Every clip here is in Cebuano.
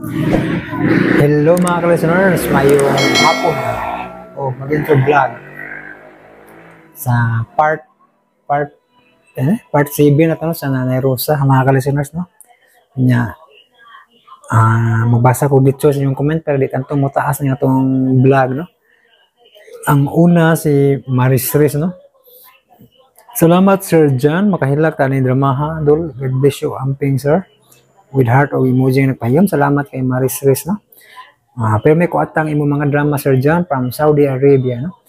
Hello, mga ka-listeners, mayong hapon o mag-intro vlog sa part 7 na to, no, sa Nanay Rosa, mga ka-listeners, no. Nya magbasa ko dito sa inyong comment pero di tanto mo taas ng atong vlog, no. Ang una, si Maris Riz, no. "Salamat, Sir John, makahilak ta ni dramaha dol. God bless you, amping sir." With heart o emoji nga nagpahiyom. Salamat kay Maris Riz, no. Pero may kuatang imo mga drama, Sir John, from Saudi Arabia, no.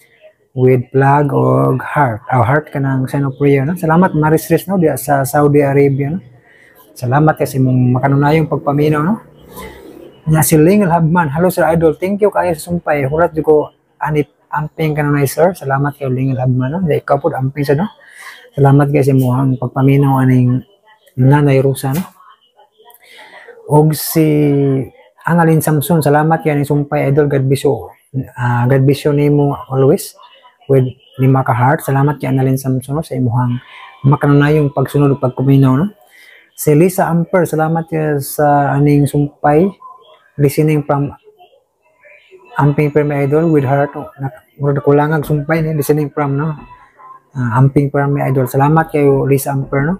With flag og heart. Oh, heart kanang sign of prayer, no. Salamat, Maris Riz, no, diya sa Saudi Arabia, no. Salamat kasi imong makanunayong pagpaminaw, no. Nya si Lingel Habman, "Hello, Sir Idol, thank you kayo sa sumpay. Hulat jud ko ani, amping kanunay, sir." Salamat kay Lingel Habman, no. Di ikaw pud, amping sa, no. Salamat kay sa imong pagpaminaw aning Nanay Rosa, no. Og si Annalyn Samson, "Salamat kay aning sumpay, idol, God bless you. God bless you nimo always," with lima ka heart. Salamat kay Annalyn Samson, no, sa imuhang makanunayong pagsunod ug pagkuminaw, no. Si Lisa Amper, "Salamat kay sa aning sumpay. Listening from Amping Permi, Idol," with heart. Oh, murag kulangag sumpay ni listening from, no. Amping Permi Idol. Salamat kayo, Lisa Amper, no,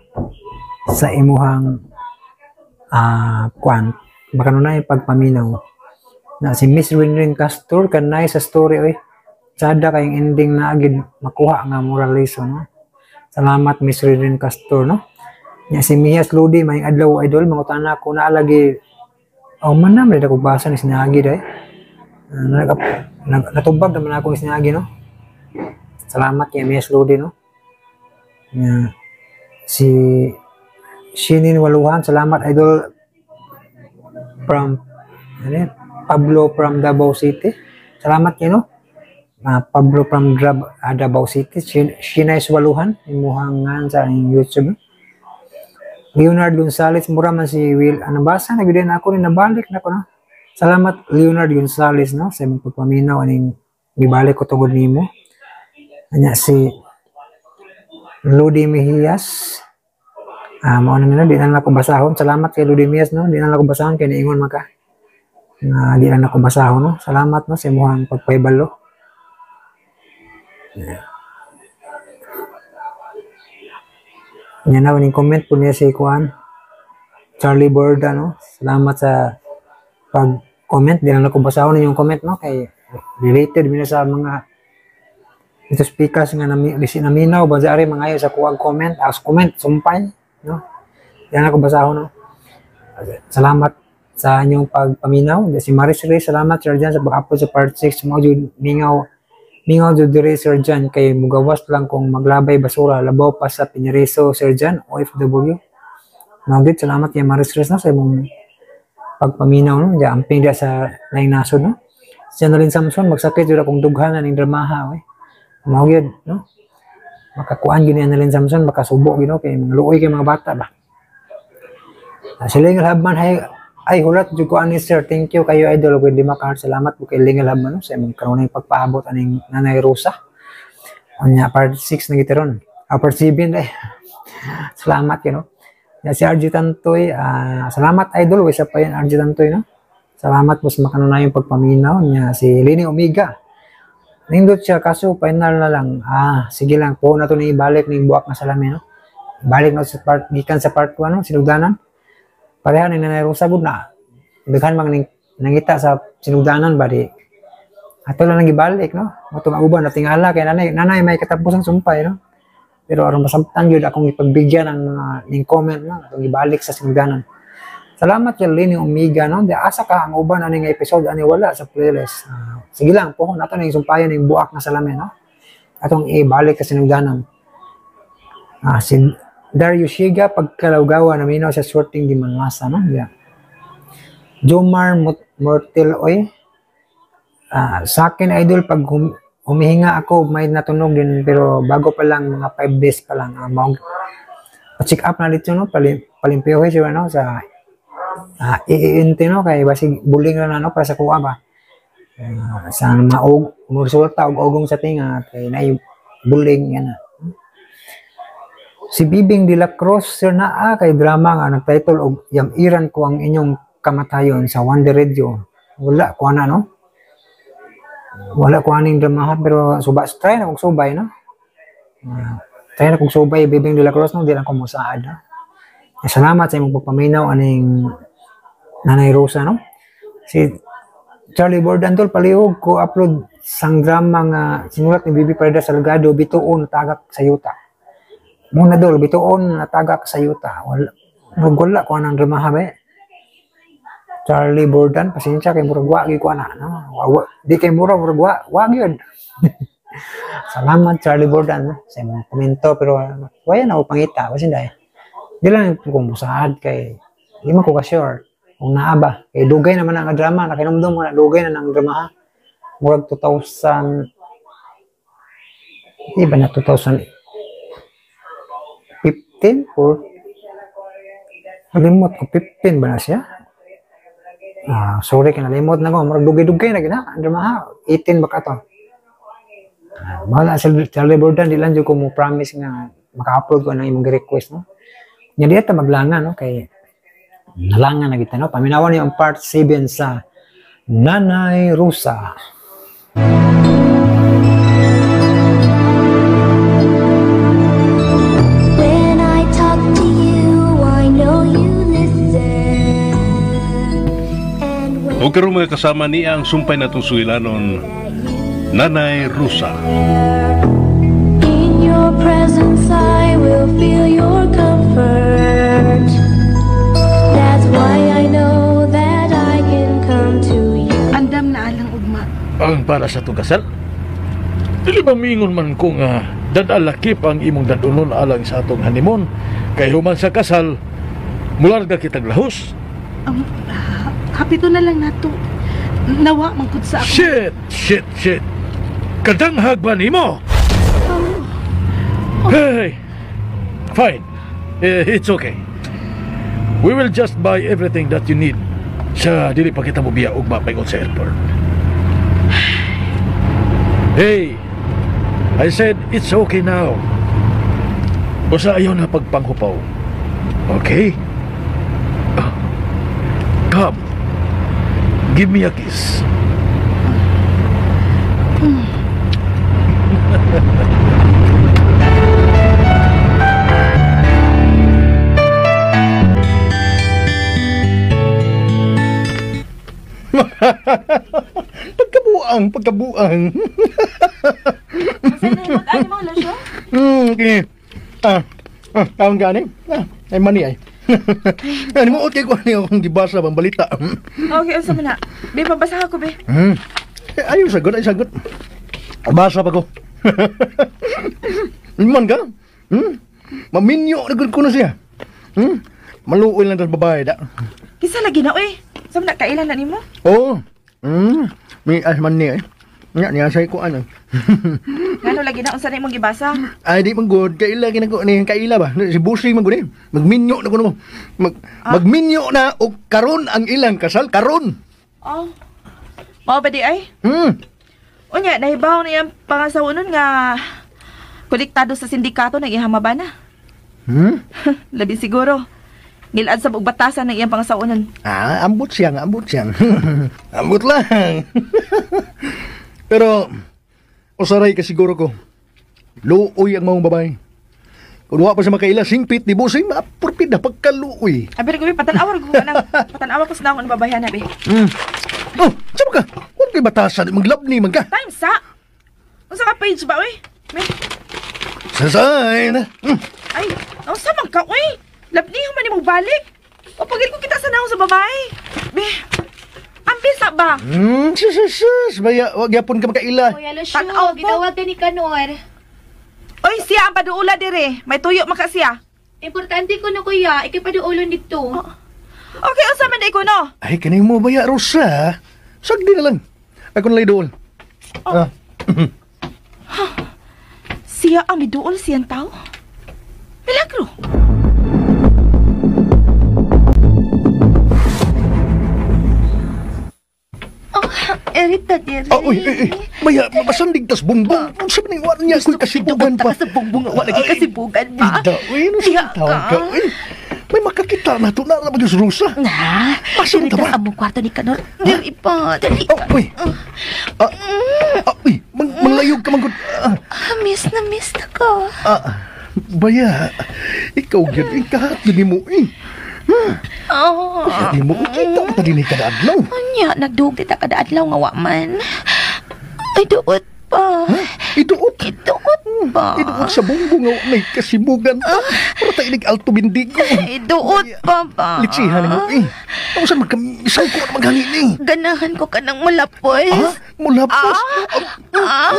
sa imuhang kuan makanunay pagpaminaw. Na si Miss Rinrin Castor, "Kanay sa story oy. Sada kayong ending na agid makuha nga moral lesson," no. Salamat, Miss Rinrin Castor, no. Nya si Mias Lodi, "May adlaw, idol, mangutana ko na lagi." Oh, man na ako basa ni sinagi day. Natubag naman ako ni sinagi, no. Salamat kay Mias Lodi, no. Nya si Shinin Waluhan, "Salamat, idol, from" ano yan? Pablo from Davao City. Salamat kayo, no? Pablo from Davao City. Shinais Waluhan, imuhang ngan sa inyong YouTube. Leonard Gonzalez, "Mura man si Will." Ano, basa na gyud ako ni, nabalik na ko, no. Salamat, Leonard Gonzalez, no, sa imong pagpaminaw aning gibalik ko tungod nimo. Anya si Lodi Mejias. Mao na nila, di na lang ako basahon. Salamat kay Lodi Mejias, no. Di na lang ako basahon kay niingon man ka nga di na lang ako basahon, no. Salamat, no, sa imong pagpahibalo. Yeah. Nya na ning comment po niya si Kuan Charlie Borda, no. Salamat sa pag-comment. Di na lang ako basahon inyong comment, no, kay related mi na sa mga ito speakers nga nami lisi naminaw ba sa ari mga sa kuwag comment as comment sumpay, no. Di na lang ako basahon, no. Salamat sa inyong pagpaminaw. Si Maris Rey, "Salamat, Sir Jan, sa pag-upload sa part 6. Mao jud mingaw mingaw jud diri, Sir Jan, kay mugawas lang kung maglabay basura, labaw pa sa Piniriso, Sir Jan, OFW." Mao gid, salamat kay Maris Reyes, no, sa imong pagpaminaw, no. Diya amping diya sa laing nasod, no. Si Annalyn Samson, "Magsakit jud akong dughan aning dramaha oy." Mao gyud, no. Makakuan gyud ni Annalyn Samson, makasubo gyud, no, kay luoy kay mga bata ba. Si Lingel Habman, "Hay ay hulat jud ko ani, sir. Thank you kayo, idol," with lima ka heart. Salamat po kay Lingel Habman, no, sa imong kanunay pagpaabot aning Nanay Rosa. Unya part 6 na gid ron. Part 7 eh. Salamat you know. Ya, si RG Tantoy, "Salamat, idol." Wisa pa yan, RG Tantoy, no. Salamat po sa makanunayong pagpaminaw niya. Si Lini Omega, "Nindot siya kaso final na lang." Sige lang po na to ni ibalik ning buak nga salamin, no. Balik na sa part gikan sa part 1, no, sinugdanan. Pareha ni Nanay Rosa gud na. Daghan man ning nangita sa sinugdanan ba di. Ato lang nang gibalik, no. Mo uban natingala kay nanay may katapos ang sumpay, no. Pero aron masabtan gyud akong ipagbigyan ang mga ning comment, no, atong gibalik sa sinugdanan. Salamat kay Lini Omega, no. Di asa ka ang uban ani nga episode ani wala sa playlist. Sige lang po nato ning sumpayan ning buak nga salamin, no. Atong ibalik sa sinugdanan. Si Dario Shiga, "Pagkalawgawa naminaw sa sorting di manlasa," no. Yeah. Jomar Mortel oy. "Sa akin, idol, pag humihinga ako may natunog din pero bago pa lang, mga 5 days pa lang." Mao check up na dito, no, palimpiyohe siya, no, sa EENT, no, kay basig buling ra na, no, para sa kuha ba. Sa maog mo resulta og ugong sa tinga kay naay buling yan na. Si Bibing de la Cruz, "Sir, naa kay drama nga nagtitle og Yamiran ko ang inyong Kamatayon sa Wonder Radio. Wala ko na, no? Wala ko aning drama, pero suba, try na kong subay, no? Try na kong subay, Bebeng de la Cruz, no? Di lang ko musaad, no? Salamat sa imong pagpaminaw aning Nanay Rosa, no? Si Charlie Bordan, tol, palihog ko upload sang drama nga sinulat ni Bibi Parida Salgado, Bituon Tagak sa Yuta. Muna dol, Bituon Tagak sa Yuta. Wala, wala ko anang drama ha, be. Charlie Bordan, pasensya kay murag wa gyud ko ana, no? Wa, di kay murag murag wa, wa gyud. Salamat Charlie Bordan, no? Sa imong komento, pero wala na ako pangita, basin dai. Di lang ko musaad kay di man ko ka sure kung naa ba. Kay dugay naman ang drama, nakinomdom ko na dugay na ang drama ha. Murag 2000, di ba na 2015 or nalimot ko, 15 ba na siya? Sorry kay nalimot na ko, murag dugay-dugay na gina ang drama ha. 18 ba ka to? Bahala sa Charlie Bordan, di lang jud ko mo promise nga maka-upload ko ng imong request, no? Nya di ta maglanga, no, kay nalangan na kita, no? Paminawan niyo ang part 7 sa Nanay Rosa. When I talk to you, I know you listen. And when O karon mga kasama niya ang sumpay natong sugilanon, Nanay Rosa. In your presence, I will feel your comfort. That's why I know that I can come to you. Andam na alang ugma. Ang para sa itong kasal? Dili ba mingon man ko nga dadalakip ang imong dadunon alang sa atong honeymoon? Kay human sa kasal, mularga kitag lahos. Hapito na lang nato. Nawa man gud sa ako. Shit, shit, shit. Kadanghag ba nimo? Oh. Hey, fine. It's okay. We will just buy everything that you need sa dili pa kita mobiya ugma paingon sa airport. Hey, I said it's okay now. Basta ayaw na pagpanghupaw. Okay? Come. Give me a kiss. Pagkabuang, pagkabuang. Ano mo, Lasyo? Okay. Tawang gani? Ay mani ay. Ano mo, okay ko ano akong gibasa bang balita. Okay, unsa man na? Be, pabasa ako, be. Ayaw sagot, ay sagot. Basa pa ko. Man ka? Maminyo na gud ko na siya. Maluoy lang tas babae da. Kisa lagi na, oy. Sa man na, kailan na nimo? Oo. May asman niya eh. Nga niya say ko ano. Ngano lagi na unsa na imong gibasa? Ay di man good, kaila kinako ni kaila ba? Si Busing man gud ni. Magminyo na kuno mo. Magminyo na og karon ang ilang kasal karon. Oh. Mao ba di ay? Unya nahibaw na iyang pangasawa nun nga kolektado sa sindikato ng iyang mabana. Labi siguro. Ngilad sa buong batasan ng iyang pangasawa nun. Ambot siyang, ambot siyang. Ambot lang. Pero, usaray ka siguro ko. Luoy ang maong babae. Kung wa pa sa makaila, singpit ni Busing, mapurpid na pagkaluoy. Abi, ko, patanawa ko ka nang, patanawa ko sa naong babayan, abi. Oh, saan ka? Huwag kay batasan, maglabni man ka. Time sa? Unsa ka page ba, uy? May... Sasayn! Ay, unsa man ka, uy? Labni, human imong balik. O pagil ko kita sa naong sa babae. Be, ang bisa ba? Sus, sus, baya, wag yapon ka makaila. Kuya Lucio, Tanaw ko. gitawag ka ni Kanor. Oy, siya ang paduula dire. May tuyo maka siya. Importante ko na kuya, ikipaduulon dito. Oh. Okay, unsa man di ko no? Ay, kanay mo baya, Rosa. Sagdi na lang. Ako nalay dool. Oh. Ah. Siya ang miduol siyang tao? Milagro. Oh, Erita, dire. Ah, uy, uy, uy. Baya, masandig tas bongbong. Unsa man ning wa niya ko'y kasibugan pa. Sa bongbong, wa lagi kasibugan ba? Ida, uy, ano sa Diha tawag ka? ka. Uy, May makakita na ito na naman yung Rosa. Na, Asa diri na ba? ta sa among kwarto ni Kanor. Diri pa, dali. Oh, uy. Uy, manglayog ka manggod. Miss na miss na ko. Baya, ikaw gyud, ikahat yun mo eh. Oh. Di mo, kita pa din kada adlaw. Unya, nagduog kita kada adlaw nga wa man. Ay, duot pa. Ha? Iduot? Iduot pa. Iduot sa bunggo nga may kasibugan. Para tayo alto bindigo. Iduot pa ba? Litsihan mo eh. Tapos magkamisang ko na maghangin eh. Ganahan ko ka ng malapos. Ha? Mulapos? Ah? Ah?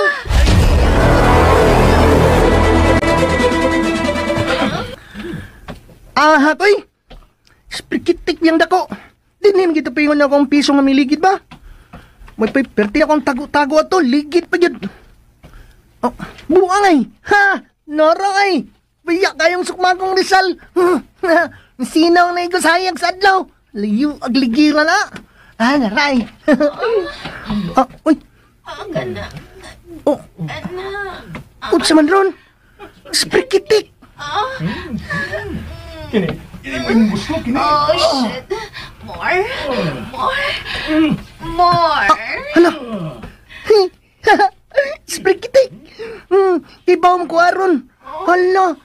Ah, hatoy! Sprikitik niyang dako. Dinhin kita pingon akong piso nga miligid ba? May perti akong tago-tago ato, ligid pa yun. Oh, buang ay! Ha! Noro ay! Biyak kayong sukmagong Rizal! Sinaw na ikaw sayang sa adlaw! Layo, agligira na! Ah, naray! Ah, uy! Ah, gana. Oh! Gana. Unsa man ron? Sprikitik! Ah. Kini, kini mo yung gusto, kini. Oh, shit. More? More? More? Hala! Sprikitik! Ibaw mo ko aron. Hala!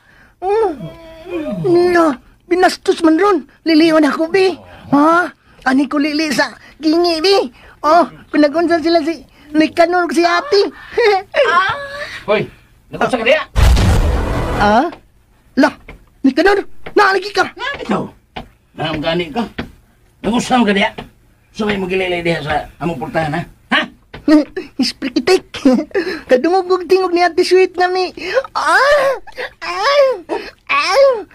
Hala! Binastos man ron. Liliwan ako, bi. Ha? Ani ko lili sa gingi, bi. Oh, pinagunsan sila si Nicanor si ate. Hoy, nakunsa ka diya? Ah? La, Nicanor, naalagi ka. Ikaw, naamgani ka. Nagunsa ka diya? Sumay mo gililay diya sa among portahan, ha? Ha? Sprikitik. Kadungog og tingog ni Ate Sweet nga mi. Ah! Ah! Ah!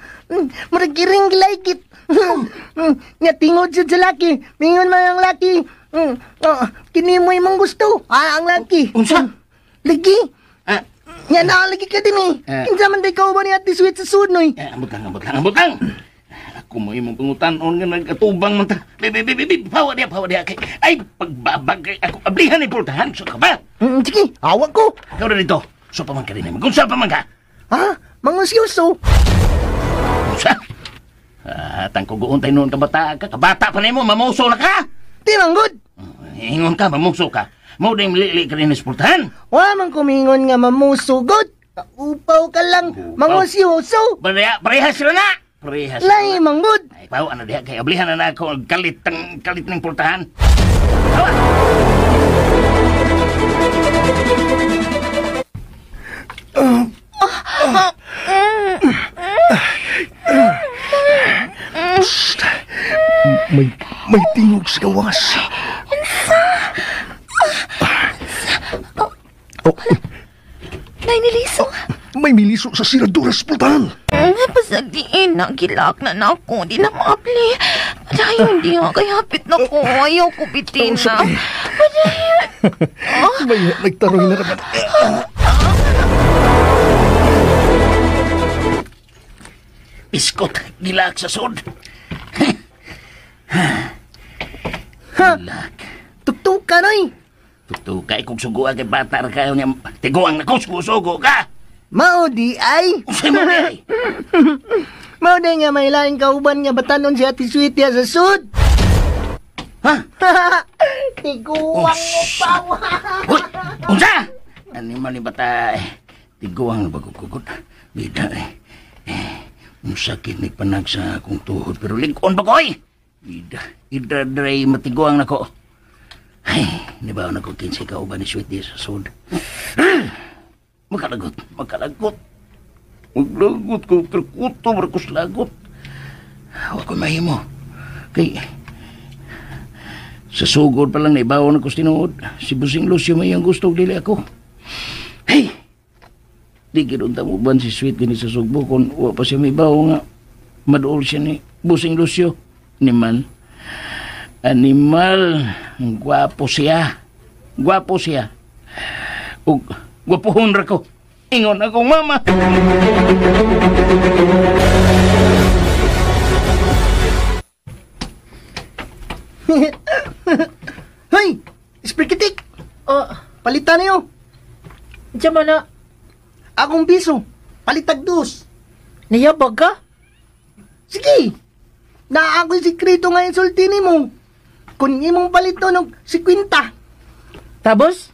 Murag giring like it. Nga tingod siya sa laki. Mingon man ang laki. Oh, kini mo imong gusto. Ah, ang laki. Unsa? Lagi. Ah. Nga naalagi ka din eh. Kinsa man day kauban ni Ate Sweet sa sunoy. Ambot lang, ambot lang, ambot lang. Ako mo imong pangutanon nga nagkatubang man ta. Bi, bi, bi, bi, pawa diya, pawa diya. Kay, ay, pagbabag, ako ablihan ni portahan. So ka ba? Sige, awag ko. Ikaw na dito. So pa man ka rin. Magunsa pa man ka. Ha? Mangusyoso. Unsa? Ah, tangko tayo noon kabata ka. Kabata pa nimo, mamuso na ka. Di manggod. Ingon ka, mamuso ka. Mo ding lili ka rin portahan. Wa man kumingon nga mamusugod. Upaw ka lang, mangusyoso. Pareha sila na. Parehas. Lahi manggod. Ay, pawa na diha kay ablihan na ako ang kalit ang kalit ng portahan. Pawa. May tingog sa gawas. Unsa? Oh. Nay niliso. May miliso sa siraduras pultahan. Pasagdiin na, gilak na na ako. Di na maapli. Padayon di nga, kay hapit na ko. Ayaw ko bitin na. Padayon. May nagtaroy na naman. Biskot, gilak sa sod. Ha? Tuktuka noy. Tuktuka, ikong suguan kay bata ra kayo niya. Tiguang na ko, sugo ka. Mao di ay. Unsay mo di ay? Mao di nga may laing kauban nga batanon si Ate Sweet sa sud. Ha? Tiguang mo pa. Uy, unsa? Animal ni bata. Tiguang na bagugugod. Bida eh. Unsa kini panag sa akong tuhod pero lig-on ba ko oy? Bida, ida dray matiguang nako. Ay, nibaw na ko kinsay kauban ni Sweet sa sud. Makalagot, makalagot. Maglagot ko, perkuto, markus lagot. Huwag ko mahimo. Kay, sa sugod pa lang naibaw na ko sa tinuod. Si Busing Lucio may ang gusto dili ako. Hey! Di kinunta mo ban si Sweet din sa sugbo kung wa pa siya may baw nga maduol siya ni Busing Lucio. Animal. Animal. Gwapo siya. Gwapo siya. Ug gwapuhon ra ko. Ingon akong mama. Hoy! Sprikitik! Oh. Palitan niyo. Diyan man na. Akong piso. Palitag dos. Niyabag ka? Sige! Naa ako'y sikreto nga insulti nimo. Kung imong palito ng 50. Tapos?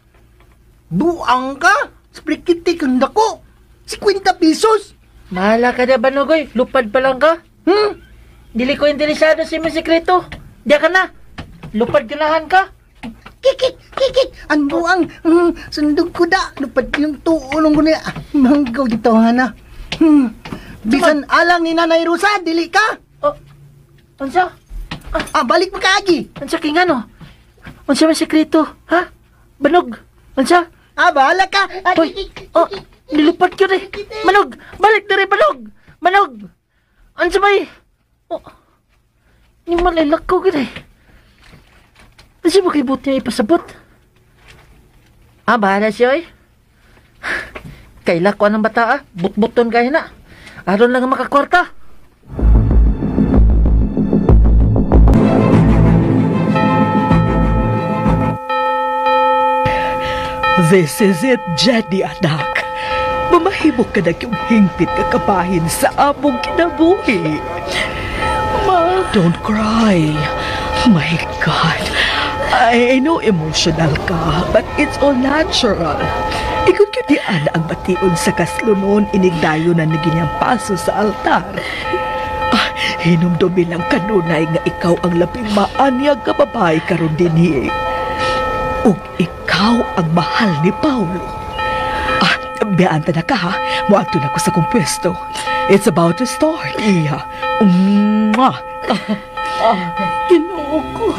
Buang ka. Sprikiti kang dako. 50 pesos. Mahala ka na ba, Nugoy? Lupad pa lang ka? Dili ko interesado sa imong sikreto. Diya ka na. Lupad ganahan ka. Kikik, kikik. Ang buang. Sundog ko da. Lupad yung tuulong ko niya. Manggaw dito, hana. Bisan alang ni Nanay Rosa, dili ka. Oh, unsa? Ah, balik mo kaagi. Unsa kay ngano? Unsa man sikreto, ha? Banog. Unsa? Ah, bahala ka. Ah, Hoy, oh, nilupad ko rin. Manog, balik na rin, Banog. Manog. Unsa may? Oh, ni malalak ko gid eh. Unsa ba kay buti niya ipasabot? Ah, bahala siya oy. Kaila ko anang bata ah. Butbuton kayo na. Aron lang ang makakwarta. This is it, Jenny, anak. Mamahimo ka na yung hingpit kakabahin sa among kinabuhi. Ma! Don't cry. My God. I know emotional ka, but it's all natural. Ikot yun di ana ang bation sa kaslunon inigdayo na naging paso sa altar. Ah, hinumdumi lang kanunay nga ikaw ang labing maanyag ka babae karon dinhi. Ug ikaw ang mahal ni Paulo. Ah, biyaanta na ka ha. Muadto na ko sa kong pwesto. It's about to start, iya. Mwah! Ginoo ko.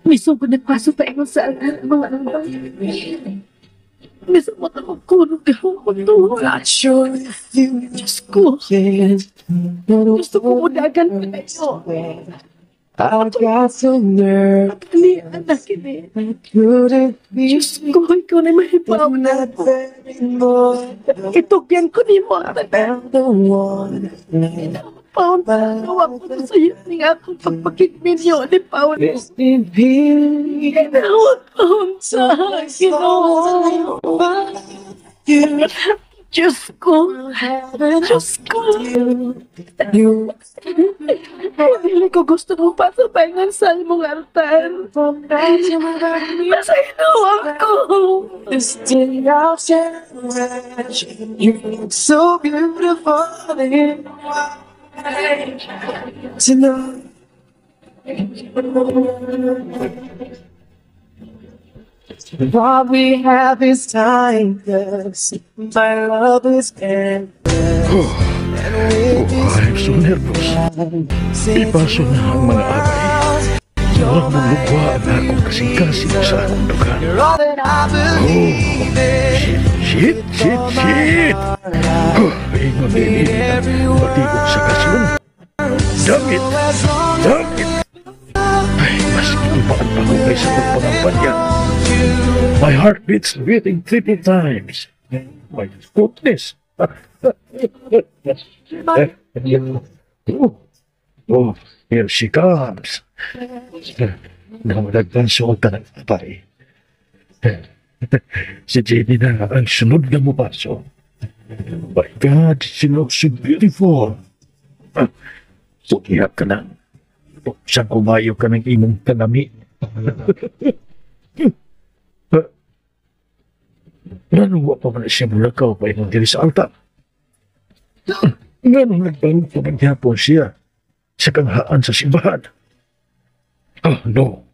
Misugod nagpaso pa ingon sa altar ang mga anak. Misugod na magkulong ko to. Not sure if you Diyos ko. Gusto ko mudagan pa tayo. I've got some nerve. Dali, anak, ini. Couldn't be. Diyos ko, ikaw na mahibaw. Not anymore. Itugyan ko ni mo ang tanan. I'm the one. Paul, nawa ko to sa iyo ning akong pagpakitminyo ni Paul. Ginawa ko sa Ginoo. Diyos ko. Diyos ko. Dili ko gusto mo pa sa paingan sa imong altar. Nasa inuwang ko. This day I'll cherish. You look so beautiful in white tonight. What we have is timeless. My love is endless. Oh, I'm so nervous. Ipaso na ang mga abay. Huwag mong lukwa ang akong kasing-kasing sa akong dugan. You're all that I believe in. Shit, shit, shit! Oh, ingon din ini patigon sa kaslon. Damn it! Damn it! Ay, mas gibaan pa ko kaysa pagpangampanya. My heartbeat's beating triple times. My goodness! Oh, here she comes. Namalagdan ka ng abay. Si Jenny na ang sunod na mupaso. My God, she looks so beautiful. Putiha ka na. Siyang kumayo ka ng imong kanami. Nanuwa pa man siya mulakaw pa imong diri sa altar. Ganun nagbalot pa man gyapon siya sa kanghaan sa simbahan. Oh, no.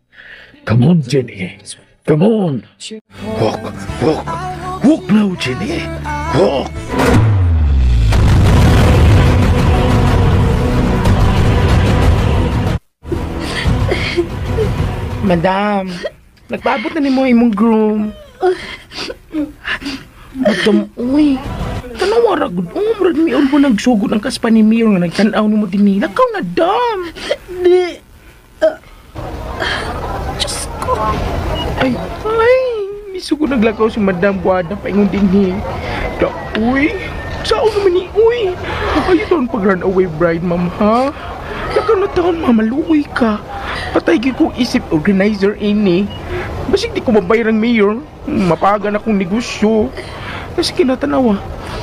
Come on, Jenny. Come on. Walk, walk. Walk now, Jenny. Walk. Madam, nagpaabot na ni mo imong groom. Madam, uy. Tanawara, gud. Murag miun mo nagsugod ang kaspa ni Mayor nga nagtan-aw ni mo dinhi. Lakaw na, dam. Di. Diyos ko. Ay, ay. Misugod naglakaw si Madam Guada paingon dinhi. Da, uy. Sao naman ni, uy. Ay, taon pag runaway bride, ma'am, ha? Lakaw na taon, ma'am. Maluoy ka. Patay gyud kong isip organizer ini. Basig di ko mabayar ang mayor. Mapagan akong negosyo. Sige na, tanawa.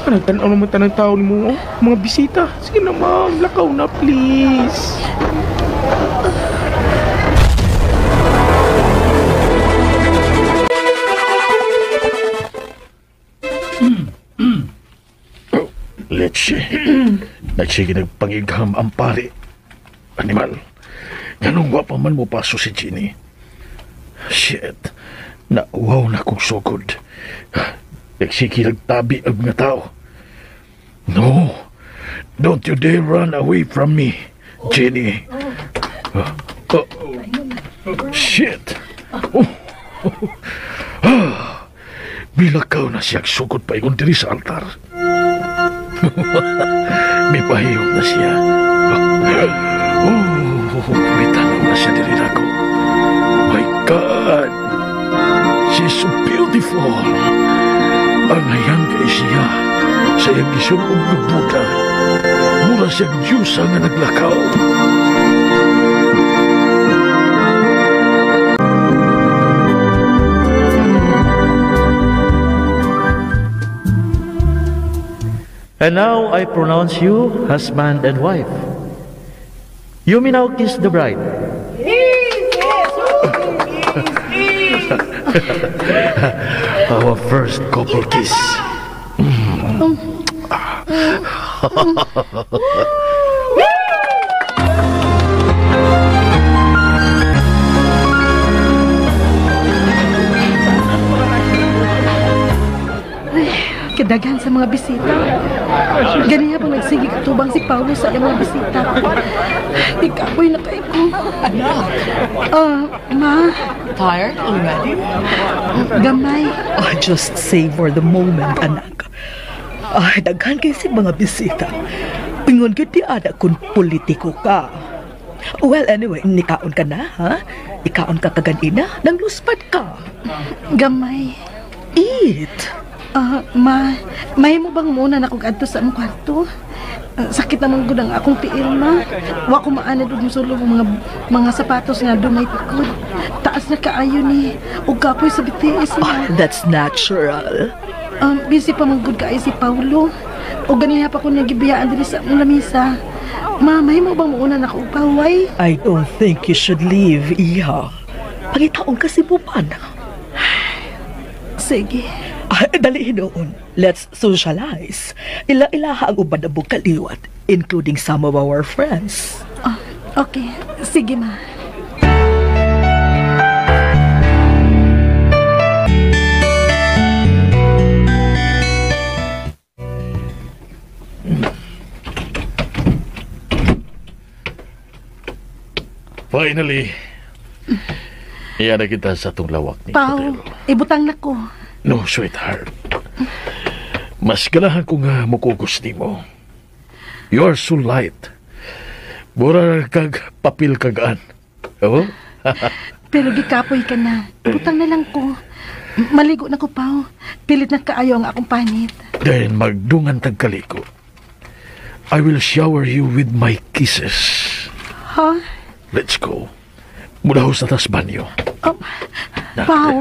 Nagtanaw naman tanang tao ni mo, oh. Mga bisita. Sige na, ma'am. Lakaw na, please. Let's see. Nagsige nagpangigham ang pari. Animal. Ganong wa pa man mo paso si Ginny. Shit. Nauwaw na kong sugod. Nagsige nagtabi ang mga tao. No. Don't you dare run away from me, Ginny. Oh. Shit. Oh. Ah. Bilakaw na siyang sugod pa ingon diri sa altar. May pahiyom na siya. Oh, may tanaw na siya diri nako. My God! She's so beautiful. Ang hayang kay siya sa iyang gisunog ng Buddha. Mura siyang Diyosa nga naglakaw. And now I pronounce you husband and wife. You may now kiss the bride. Our first couple kiss. Kadaghan sa mga bisita. Ganiya pang nagsige katubang si Paulo sa iyang mga bisita. Ikapoy na kayo ko. Anak. Ma. Tired already? Gamay. Oh, just savor the moment, anak. Ay, daghan kay si mga bisita. Ingon gyud di ada kung politiko ka. Well, anyway, nikaon ka na, ha? Ikaon ka kaganina, nang luspad ka. Gamay. Eat. Ma, may mo bang muna na kong adto sa among kwarto? Sakit naman gud ang akong tiil, ma. Wa ko maanad og musulong mga sapatos nga dunay tikod. Taas na kaayo ni og kapoy sa BTS, ma. Oh, that's natural. Busy pa man gud kaayo si Paulo. Og ganiha pa ko niya gibiyaan diri sa among lamisa. Ma, may mo bang muuna na ko og paway? I don't think you should leave, iha. Pangitaon ka si Buban. Sige. Dali noon. Let's socialize. Ila-ilaha ang uban na kaliwat, including some of our friends. Oh, okay. Sige, ma. Finally, iyan na kita sa itong lawak ni Pao, ibutang na ko. No, sweetheart. Mas ganahan ko nga mukugos ni mo. You are so light. Mura kag papil kagaan. Oh? Pero gikapoy ka na. Butang na lang ko. Maligo na ko, Pao. Pilit na kaayo ang akong panit. Then magdungan tagkaliko. I will shower you with my kisses. Huh? Let's go. Mula ho sa tas banyo. Oh, Pao.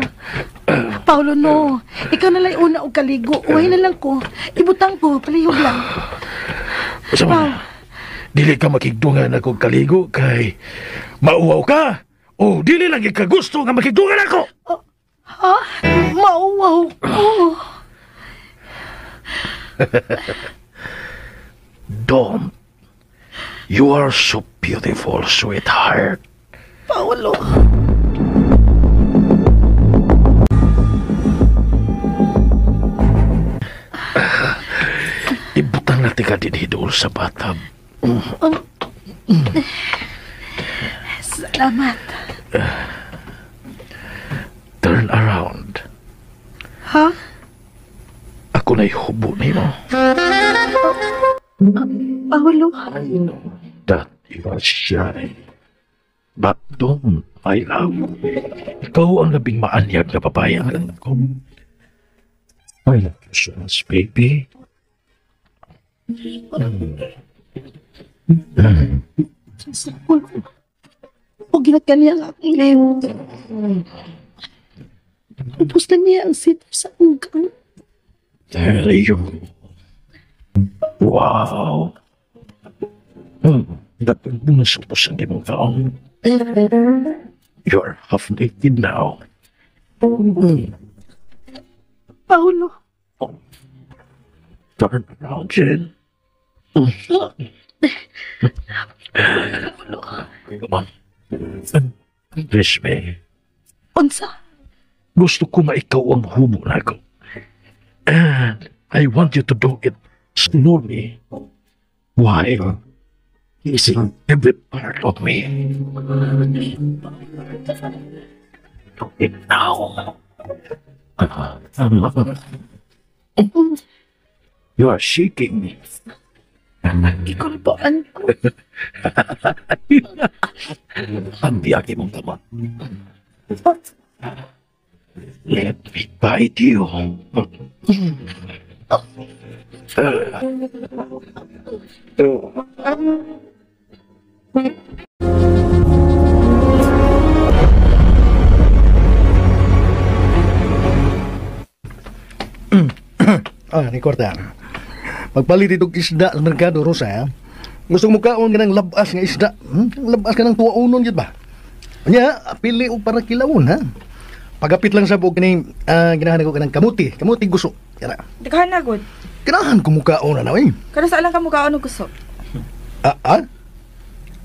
Paolo, no. Ikaw na lang una og kaligo. Uwi na lang ko. Ibutang ko. Palihog lang. Sama na. Dili ka makigdungan ako kaligo kay mauwaw ka. O dili lang ikagusto nga makigdungan ako. Oh, ha? Mauwaw ko. Don't. You are so beautiful, sweetheart. Paolo. Ibutang natin ka din hidol sa bathtub. Salamat. Turn around. Ha? Ako na'y hubo nimo. Paolo. I know that you are shy. But don't, my love. Ikaw ang labing maanyag na babae ang alam ko. I love you so much, baby. O ginatkan niya ang akong limot. Ubus na niya ang sito sa ungkang. There you go. Wow. Nagpumasupos ang imong kaon. You're half naked now. Paulo. Turn around, Jen. Come on. Kiss me. Unsa? Gusto ko nga ikaw ang hubo nako. And I want you to do it slowly while kissing every part of me. Do it now. You are shaking. Gikulbaan ko. Ang biyagi mong kamot. Let me bite you. Ah, ni Korta. Pagpalit itong isda sa merkado, Rosa, gusto mo kaon ka ng labas nga isda. Labas ka ng tuwaunon yun ba? Nya, pili og para kilawon, ha? Pagapit lang sa buog kining ginahan ko kanang kamuti, kamuti guso. Kana. Daghan na gud. Ganahan ko mukaon na eh. Kada sa lang ka mukaon og gusto. Ah, ah?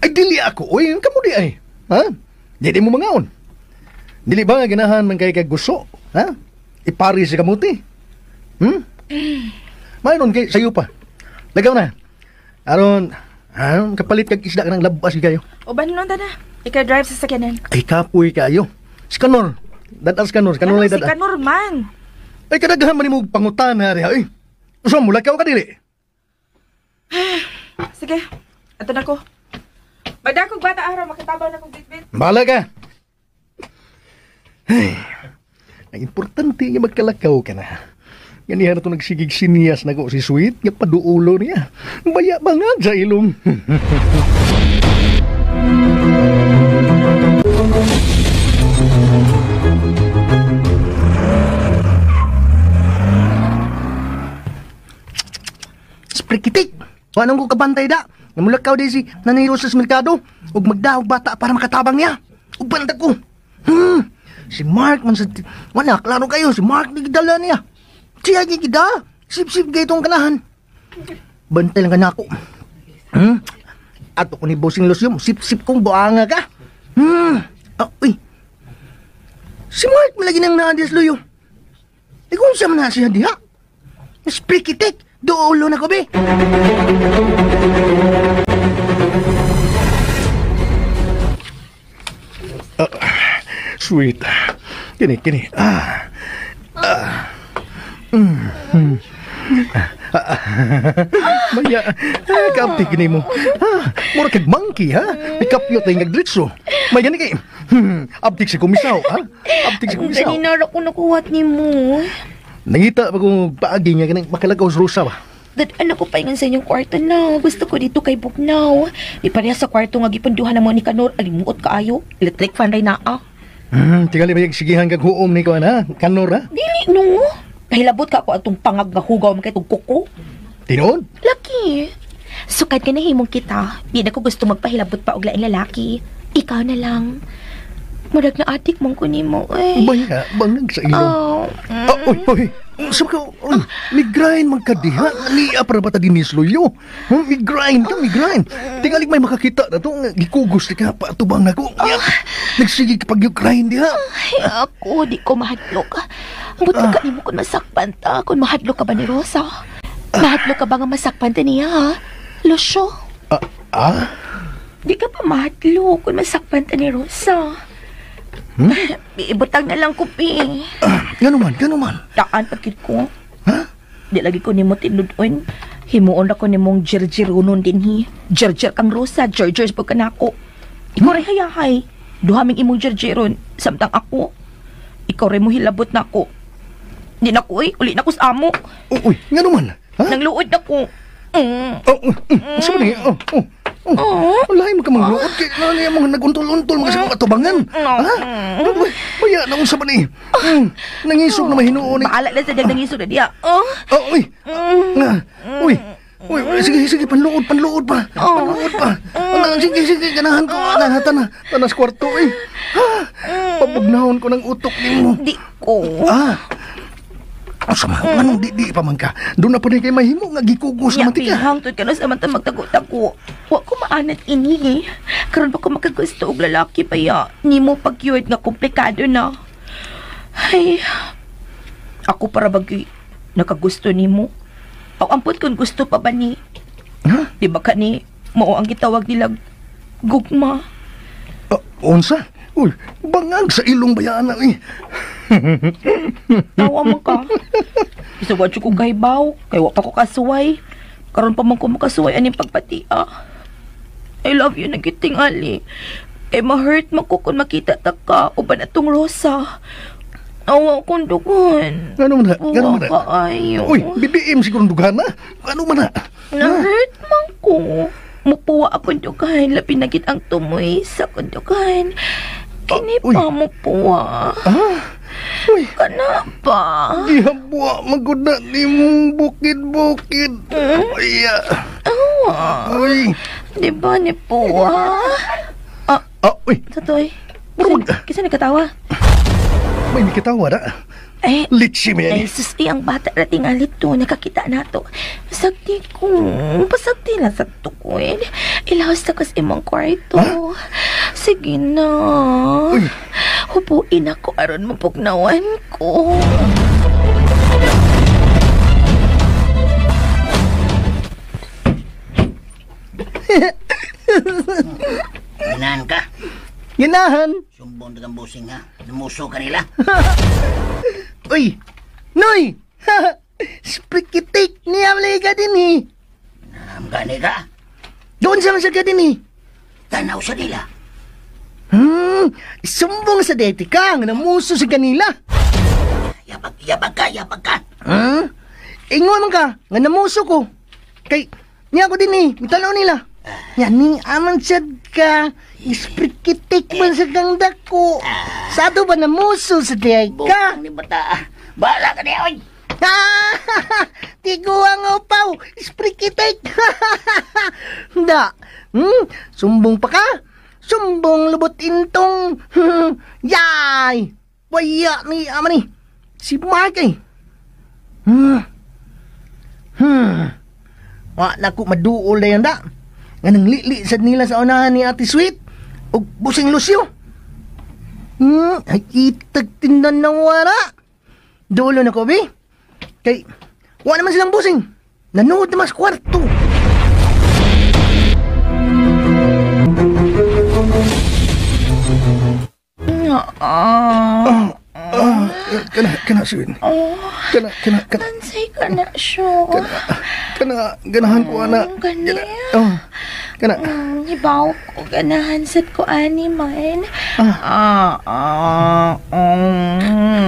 Ay dili ako, oy, kamo di ay. Ha? Dili mo mangaon. Dili ba nga ganahan man kay kag guso, ha? Ipari sa kamuti. Mayroon kay sayo pa. Lagaw na. Aron, kapalit kag isda ka ng labas kayo. Uban nun ta na. Ikaw drive sa sakyanan. Ay kapoy kayo. Si Kanor. Dadas Kanor, Kanor lay Si dadas. Kanor man. Ay kadaghan man nimo pangutan hari ay. Usa mo lakaw ka dili. Sige. Ato na ko. Magdakog bata araw makatabaw na kong bitbit. Bahala ka. Ay, ang importante nga magkalakaw ka na. Ganihan na ito nagsigig siniyas na ko si Sweet, nga paduulo niya. Baya ba nga sa ilong? Sprikitik! Wanong ko kabantay da? Namulakaw di si Nanay Rosa sa merkado ug magdahog bata para makatabang niya. Ug banta ko. Si Mark man sa... Wala, klaro kayo. Si Mark ni gidala niya. Siya gigida. Sip-sip gaytong kanahan. Bantay lang ka na ako. Ato ko ni Bossing Lucio, sip-sip kong buanga ka. Ah, uy. Si Mark malagi nang naadis luyo. Ikaw siya man na siya diha. Sprikitik! Duulo na ko, be! Sweet. Kini, kini. Ah. Ah. Maya, kaapti kini mo. Mura kag monkey, ha? May kapyo tayo nagdritso. May gani kay. Abtik si komisaw, ha? Abtik si komisaw. Ganina ra ko nakuhat ni mo. Nangita pa kong paagi nga kanang makalagaw sa Rosa ba? Dad, ko paingan sa inyong kwarto na. Gusto ko dito kay Bugnaw. Di pareha sa kwarto nga gipunduhan na mo ni Kanor. Alimuot kaayo. Electric fan ray naa. Tingali ba yung sigihan kag huom ni ko, ha? Kanor, ha? Dili, no. Kahilabot ka ako atong pangag nga hugaw man kay tong kuko. Tinuod? Laki. Sukad ka na himong kita. Di na ko gusto magpahilabot pa og laing lalaki. Ikaw na lang. Murag na atik mong kunin mo, eh. Baya, bangag sa ilong. Oh. Ah, oy, oy. Sabi ko, oy, migraine man ka diha. Niya para bata din nisluyo. Migraine ka, migraine. Tingalig may makakita na to. Gikugos ka pa, tubang na ko. Nagsige ka pag-grind diha. Ay, ako, di ko mahadlok. Ang buti ka nimo kung masakpan ta. Kung mahadlok ka ba ni Rosa? Mahadlok ka ba nga masakpan ta niya, ha? Lucio, Ah? di ka pa mahadlok kung masakpan ta ni Rosa. Ibutang na lang ko, pi. Gano man, gano man. Daan pagkit ko. Ha? Di lagi ko nimo tinudon. Himuon ako nimong jirjirunon din hi. Jirjir kang Rosa, jirjir pag kanako. Ikaw rin hayahay. Duha ming imong jirjiron. Samtang ako. Ikaw rin mo hilabot na ako. Di na ko eh. Uli na ko sa amo. Uy, ngano man? Ha? Nangluod na ko. Oh, sa ni? Oh, oh. Oh, lahi mo ka mangluot kay ano niya mga naguntol-untol mga sa mga atubangan. Ha? Baya na unsa ba ni? Nangisog na mahinuon ni. Bahala na sa diyang nangisog na diya. Oh. Oh, uy. Nga. Uy. Uy, sige, sige, panluod, panluod pa. Panluod pa. Ano, sige, sige, ganahan ko. Ana, tana, tanas kwarto, eh. Ha? Pabugnahon ko ng utok nimo. Di ko. Ah. Asa man, anong di pa man ka? Doon na pa rin kay mahimo nga gikugos naman tika. Hangtod ka na sa mata magtago-tago. Wa ko maanat ini eh. Karon pa ko makagusto og lalaki pa ya. Nimo pagyud nga komplikado na. Ay, ako para bagay nakagusto nimo. Aw ampot kung gusto pa ba ni? Ha? Di ba ka ni mao ang gitawag nila gugma? Unsa? Uy, bangag sa ilong bayaan na eh. Tawa mo ka. Isuwad ko kahibaw, kay wa pa ko kasuway. Karon pa man ko makasuway aning pagpati ah. I love you nagiting ali. Kay ma-hurt man ko kung makita ta ka uban atong Rosa. Awa kong dugan. Ano man na? Ano man na? Kaayo. Uy, BBM siguro dugan na. Ano man na? Na-hurt man ko. Mupuwa akong dugan. Labi na gid ang tumoy sa akong dugan. Kini pa mupuwa. Ah? Uy. Kana pa. Gihabwa magud na nimong bukid-bukid. Ay. Awa. Uy. Di ba ni puwa? Ah, uy. Totoy. Kisa nagkatawa? May nikitawa na. Eh, litsi mo yan. Ay, sus, eh, ang bata na tingalit to. Nakakita na to. Pasagdi ko. Pasagdi lang sa tukoy. Ilaos na kas imong kwarto. Ha? Sige na. Uy. Hupuin ako aron mapugnawan ko. Ganahan ka? Ganahan? Sumbong na kang busing ha. Namuso ka nila. Uy! Noy! Sprikitik niya ka din eh. Ang gani ka? Doon sa masya ka din eh. Tanaw sa nila. Sumbong sa dete ka, nga namuso sa kanila. Yabag ka, yabag ka. Ingon man ka, nga namuso ko. Kay, niya ko din eh, mitalaw nila. Yan ni aman sad ka, isprikitik man sa kang dako. Sado ba namuso sa dete ka? Bukang ni bata, bahala ka niya, oy! Tigo ang upaw, isprikitik! Da, sumbong pa ka? Sumbong lubot intong. Yay! Waya ni ama ni. Si Mark eh. Wa na ko maduol na yan da. Nga nang lili sad nila sa unahan ni Ate Sweet og Busing Lucio. Ay itag tindan na wala. Dulo na ko, be. Kay, wa naman silang busing. Nanood na mas kwarto. Kana, Sweet. Kana. Tansay ka na, siya. Kana, ganahan ko, ana. Gani. Kana. Hibaw ko, ganahan sad ko, ani man.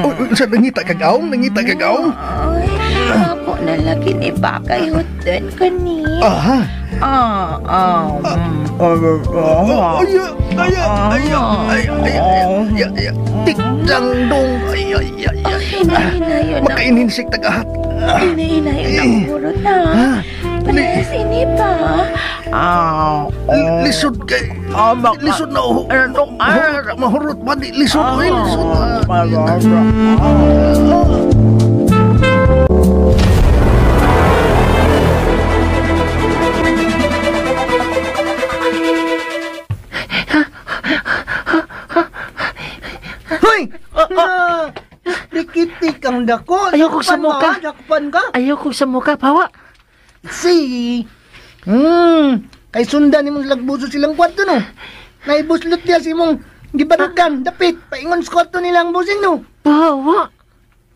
Uy, sa nangita kag-aong? Nangita kag-aong? Ay, ako na lagi ni Bakay Hotel kani. Aha. Ay, ay. Tiklang dong. Ay. Hinahinayon na. Makaininsik tagahat. Hinahinayon ang burot na. Parehas ini pa. Lisod kay. Lisod na. Mahurot ba? Lisod. Lisod. Hoy! Rikitik ang dako. Ayaw kong samuka. Dakpan ka. Ayaw kong samuka, pawa. Si. Kay sundan ni mong lagbuso silang kwarto no. Naibuslot niya si mong gibarugan, dapit, paingon sa kwarto nilang busing no. Pawa.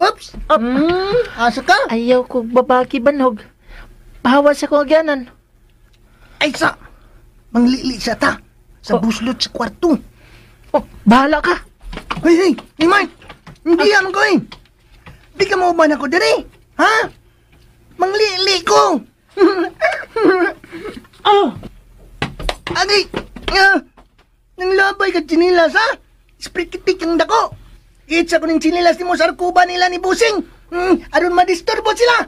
Oops. Asa ka? Ayaw kong babaki banog. Pawa sa kong agyanan. Ay sa. Manglili siya ta. Sa buslot sa kwarto. Oh, bahala ka. Hoy, hey, Mike. Hindi yan ko eh. Di ka mauban ako diri. Ha? Manglili ko. Oh. Agay! Nang labay ka chinilas, ha? Sprikitik ang dako. Itsa ko ng chinilas ni mo sa arkuba nila ni Busing. Aron madisturbo sila.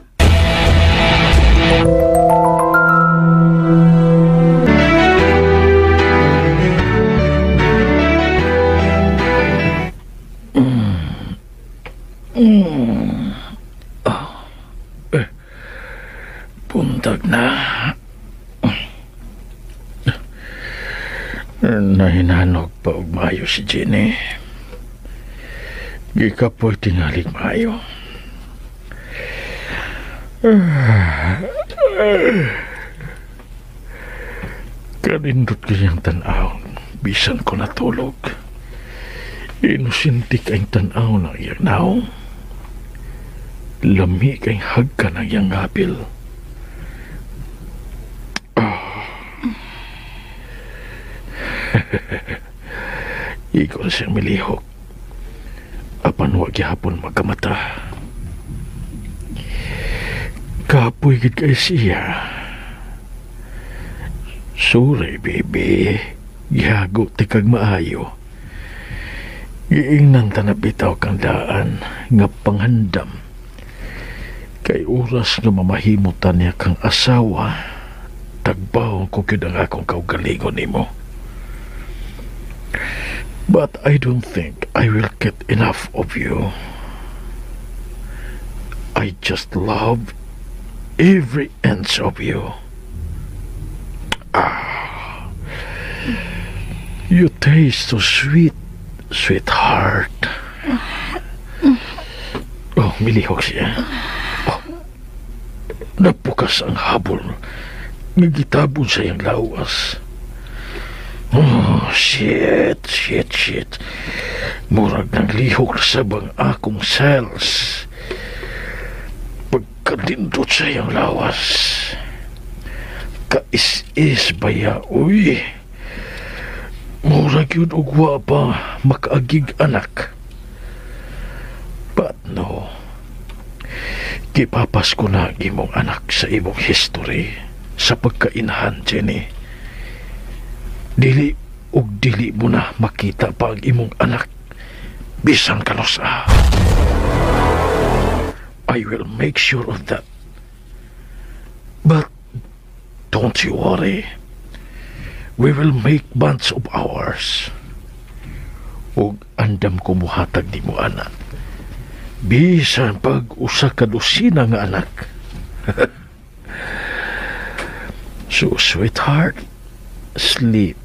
Buntag na. Nahinanog pa og maayo si Jenny. Gikapoy tingalig maayo. Kanindot kayang tan-aw, bisan ko natulog. Inusinti kayong tan-aw ng iyang naong. Lami kayong hagka ng iyang ngapil. Ikaw siyang milihok. Apan wa gihapon magkamata. Kapoy gid kay siya. Sorry, baby. Gihago ti kag maayo. Giingnan ta na bitaw kang daan nga panghandam. Kay oras nga mamahimutan niya kang asawa, tagbaw ko gyud ang akong kaugalingon nimo. But I don't think I will get enough of you. I just love every inch of you. Ah, you taste so sweet, sweetheart. Oh, milihok siya. Oh, napukas ang habol. Nagitabon sa iyang lawas. Oh, shit, shit, shit. Murag ng lihok sa bang akong cells. Pagkadindot sa iyang lawas. Kais-is baya, uy. Murag yun og wa pa makaagig anak. But no. Gipapas ko na ang imong anak sa imong history sa pagkainahan, Jenny. Dili og dili mo na makita pa ang imong anak bisan kanusa. I will make sure of that. But don't you worry. We will make bunch of ours. Og andam ko muhatag di mo anak. Bisan pag usa ka dosina nga anak. So, sweetheart, sleep.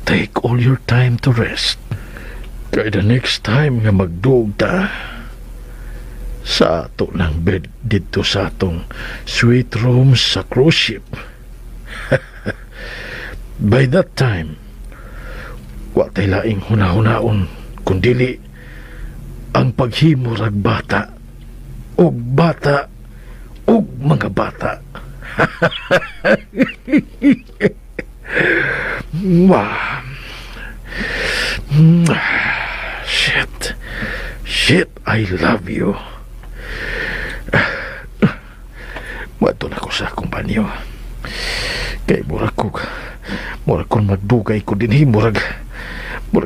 Take all your time to rest. Kaya the next time nga magduog ta, sa ato ng bed dito sa atong sweet room sa cruise ship. By that time, wa tay laing hunahunaon kundili ang paghimurag bata og bata og mga bata. Mwah. Shit. Shit, I love you. Mato na ko sa akong banyo. Kay murag ko, murag kung magdugay ko din, murag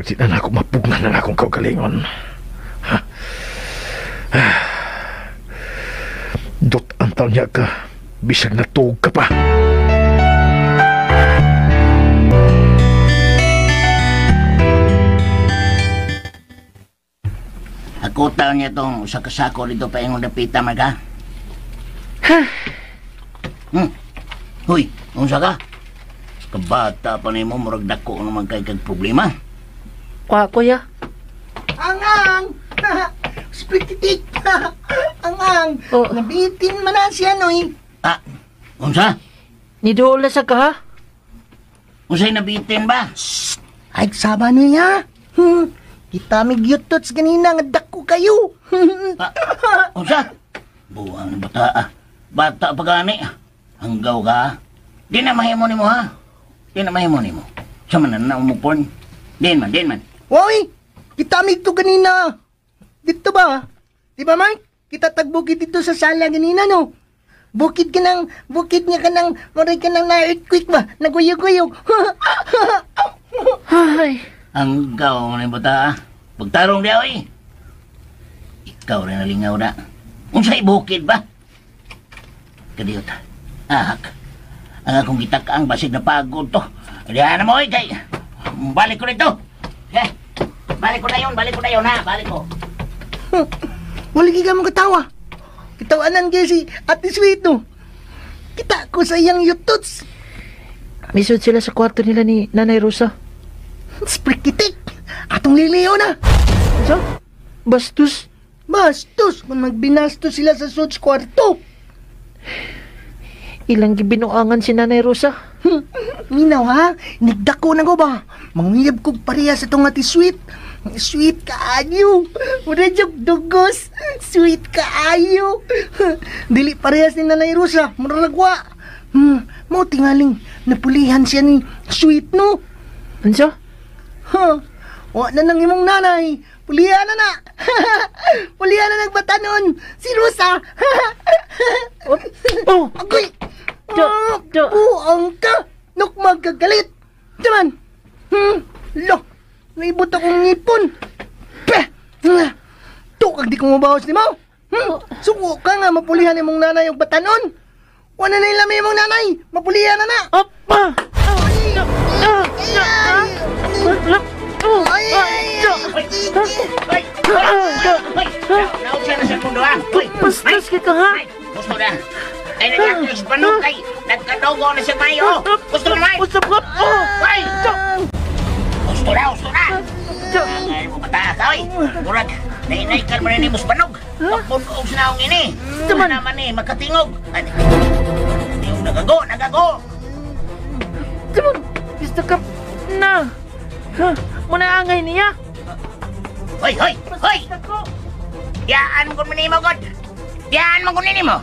di na ako mapugnan ang akong kaugalingon. Ha? Dot antaw niya ka, bisag natuog ka pa. Ako taon niya itong usa ka sako dito pa ingon dapita, Marga. Ha? Huy, unsa ka? Kabata pa nimo, murag dako naman kay kag problema. Kwa, kuya. Angang! Sprikitik! Angang! Oh. Nabitin man na siya, noy. Ah, unsa? Nidola sa ka, ha? Unsay nabitin ba? Shh! Ay, saba niya. Kita mig yutots ganina nga dako kayo. Unsa? Buang ni bata ah. Bata pa gani. Hanggaw ka. Di na mahimo nimo ha. Di na mahimo nimo. Sa man na umupon. Din man, din man. Hoy, kita mig to ganina. Dito ba? Di ba, Mike? Kita tagbugid dito sa sala ganina no. Bukid ka ng, bukid nga ka ng, maray ka ng na-earthquake ba? Naguyog-guyog. Ay. Ang gaw mo na yung bata, pagtarong diya, oy. Ikaw rin nalingaw na. Unsay bukid ba? Kadiyot. Ahak. Ang akong gitakaang basig na pagod to. Diyan na mo, oy, kay. Balik ko nito. Eh, balik ko na yun, ha. Balik ko. Wala ka mong katawa. Kitawanan kayo si Ate Sweet, no? Kita ko sa iyang yutots. Misod sila sa kwarto nila ni Nanay Rosa. Sprikitik! Atong liliyo na! So? Bastos? Bastos! Kung magbinastos sila sa suits kwarto. Ilang gibinuangan si Nanay Rosa? Minaw ha? Nigdako na ko ba? Manguyab kong pareha sa itong Ate Sweet. Sweet kaayo. Mura jog dugos. Sweet kaayo. Dili parehas ni Nanay Rosa. Mura ragwa. Mao tingaling napulihan siya ni Sweet, no? Unsa? Huh. Wa na nang imong nanay. Pulihan na na. Pulihan na nagbatanon. Si Rosa. Oh. Agoy. Buang ka. Nuk magkagalit. Diyan. Lo. Naibot akong ngipon. Peh! Tukag di ko mabawas ni mo. Suko ka nga mapulihan imong nanay og batanon. Wala na ilami imong nanay. Mapulihan na na. Apa! Bastos ka ha? Gusto na. Ay, nag-actress pa nung kay nagkadogo na siya mayo. Gusto na, Mike! Gusto ko! Ay! Gusto na, gusto na! Ay, mo pataas, oy! Murag, nainay-kan mo na ni Musbanog. Pagpunog sa naong ini. Tama naman eh, magkatingog. Nagago, nagago! Tama, gusto ka na! Muna angay niya! Hoy, hoy, hoy! Diyaan mo kung mo, God! Diyaan mo kung mo!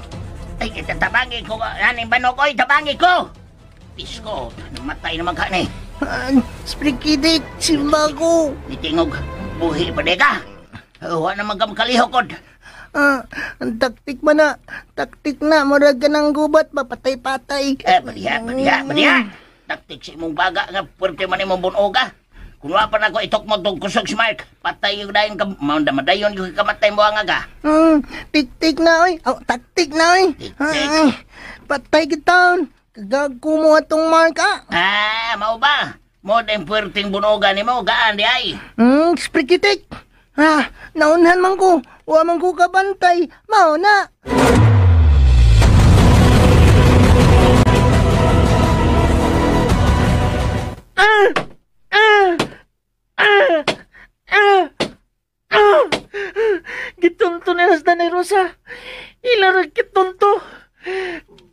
Ay, tabangi ko, aning banog, oy, tabangi ko! Pisko, namatay na magka ni. Sprikidik, simba ko. Nitingog, buhi pa di ka. Huwa na magkamalihokod. Ang taktik ba na? Taktik na, murag ka ng gubat, mapatay-patay. Eh, badiha, badiha, badiha. Taktik sa imong baga nga, pwerte man imong bunoga. Kung wala pa na ko itok mo itong kusog si Mark, patay yung dayon ka, madayon yung kamatay mo ang aga. Tik-tik na, oy. Oh, taktik na, oy. Tik-tik. Patay kita, kagago mo atong Mark, ah. Ah, mao ba? Mo din puwerteng bunoga ni mo, gaan di ay. Sprikitik. Ah, naunhan man ko. Wa man ko kabantay. Mao na. Gitunto na sa Nanay Rosa. Ilarag kitunto.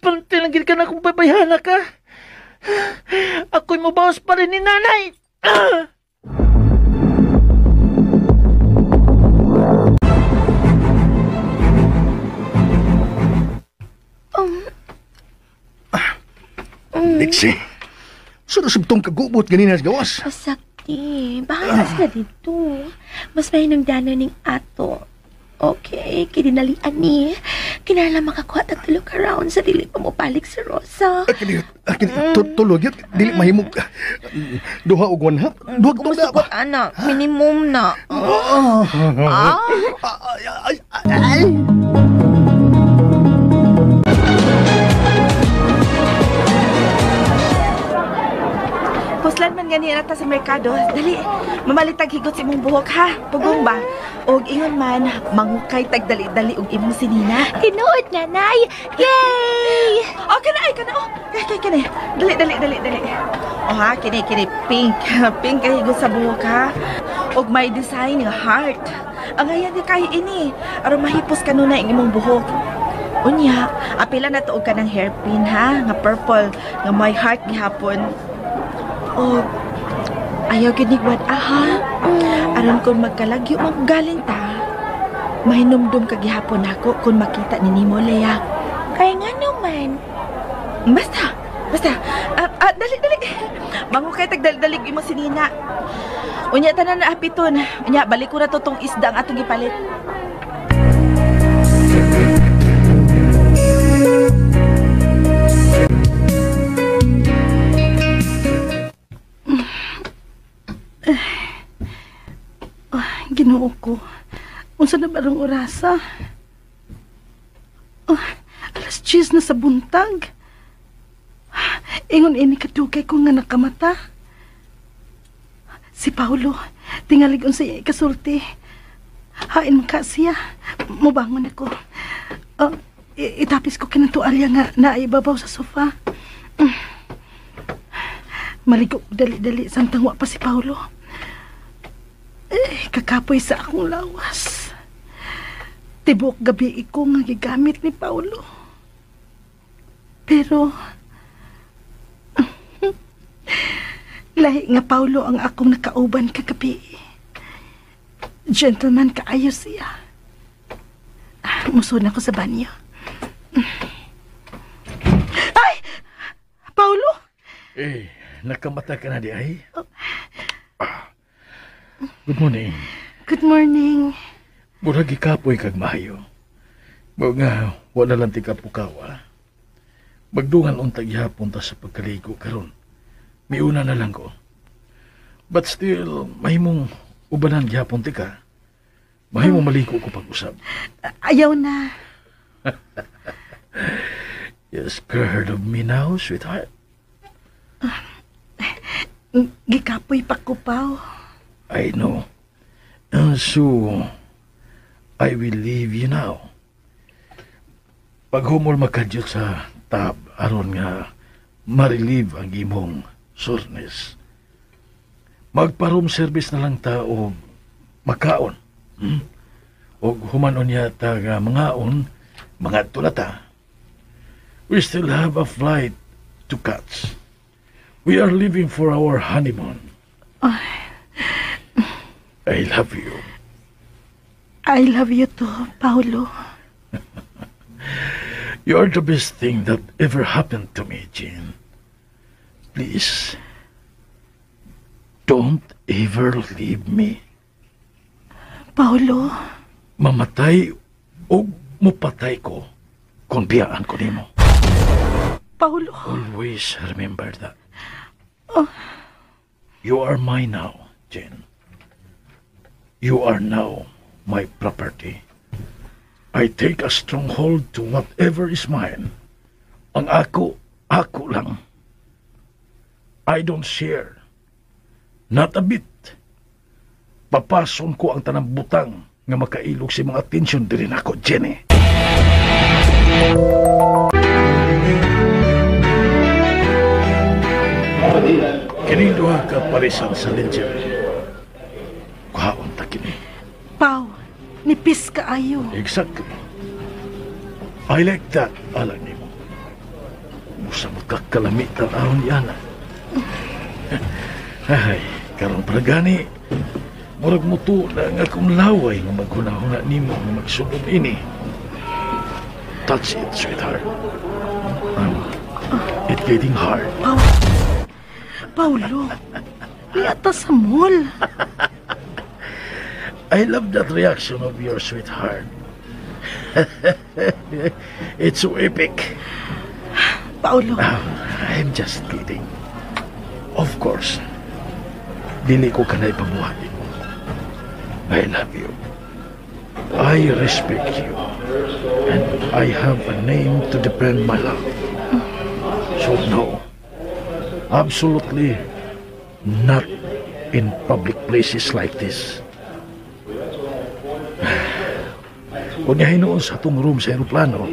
Pante lang gid ka na kung babayhana ka. Ako'y mabawas pa rin ni nanay. Dixie, sunod-subtong kagubot ganina sa gawas. Pasakti, bahala sila dito. Mas mahinungdanan ning ato. Okay, kidinalian ni. Kinala makakuha tag tulo ka round sa dili pa mo balik si Rosa. Tulog yun, dili mahimog. Duha og one half. Duha og Gusto ko, anak. Minimum na. Ay! Puslan man gani na ta sa merkado. Dali, mamalitag higot sa imong buhok ha. Pugong ba? Og ingon man, mangukay tag dali-dali og imong sinina. Tinuod, nanay! Yay! Oh, kana ay, kana oh. Kay kani. Dali, dali, dali, dali. Oh ha, kini kini pink. Pink kay higot sa buhok ha. Og may design nga heart. Ang ayan di kay ini. Aron mahipos kanunay ang imong buhok. Unya, apila na tuog ka ng hairpin ha, nga purple, nga may heart gihapon. Oh, ayaw gid ni Gwad, aha. Aron kung magkalagyo maggaling ta. Mahinumdum ka gihapon nako kung makita ni nimo Lea. Kaya nga naman. Basta, basta. Dali, dali. Mangukay tag dali-dali imo sinina. Unya tanan na apiton. Unya balik ko na to tong isda ang atong gipalit. Ginoo ko. Unsa na barong orasa? Oh, 10:00 na sa buntag. Ingon ini kadugay ko nga nakamata. Si Paulo, tingalig unsa iya ikasulti. Hain man ka siya. Mubangon ako. Itapis ko kinang tuwalya nga naibabaw sa sofa. Maligo ko dali-dali samtang wa pa si Paulo. Eh, kakapoy sa akong lawas. Tibok gabi ko nga gigamit ni Paulo. Pero lahi nga Paulo ang akong nakauban kagabi. Gentleman kaayo siya. Musun ako sa banyo. Ay! Paulo! Eh, nakamata ka na di ay? Good morning. Good morning. Murag ikapoy kag maayo. Mao nga wala lang ti kapukawa. Magdungan untag gihapon ta sa pagkaligo karon. Miuna na lang ko. But still, mahimong ubanan gihapon ti ka. Mahimong maliko ko pag-usab. Ayaw na. You scared of me now, sweetheart? Gikapoy pa ko, Pao. I know. So, I will leave you now. Paghumol makadyot sa tab, aron nga ma-relieve ang imong soreness. Magpa-room service na lang ta o makaon. O humanon niya ta nga mangaon, mga tulata. We still have a flight to catch. We are leaving for our honeymoon. I love you. I love you too, Paulo. You're the best thing that ever happened to me, Jean. Please, don't ever leave me. Paulo. Mamatay o mupatay ko kung biyaan ko nimo. Paulo. Always remember that. Oh. You are mine now, Jean. You are now my property. I take a strong hold to whatever is mine. Ang ako, ako lang. I don't share. Not a bit. Papason ko ang tanang butang nga makailog sa mga atensyon diri nako, Jenny. Kining duha ka parisan sa lingerie. Kuhaon ta kini. Pau, nipis ka ayo. Exactly. I like that, alang nimo. Musa mo kakalamitan aron ni Ana. Ay, karon pa gani. Murag muto na ang akong laway nga maghuna-huna nimo nga magsulod ini. Touch it, sweetheart. It's getting hard. Paulo, liyata sa mall. I love that reaction of your sweetheart. It's so epic. Paulo. I'm just kidding. Of course, dili ko ka na ipabuhati mo. I love you. I respect you. And I have a name to defend my love. So no, absolutely not in public places like this. Kung niya hinuon sa atong room sa aeroplano,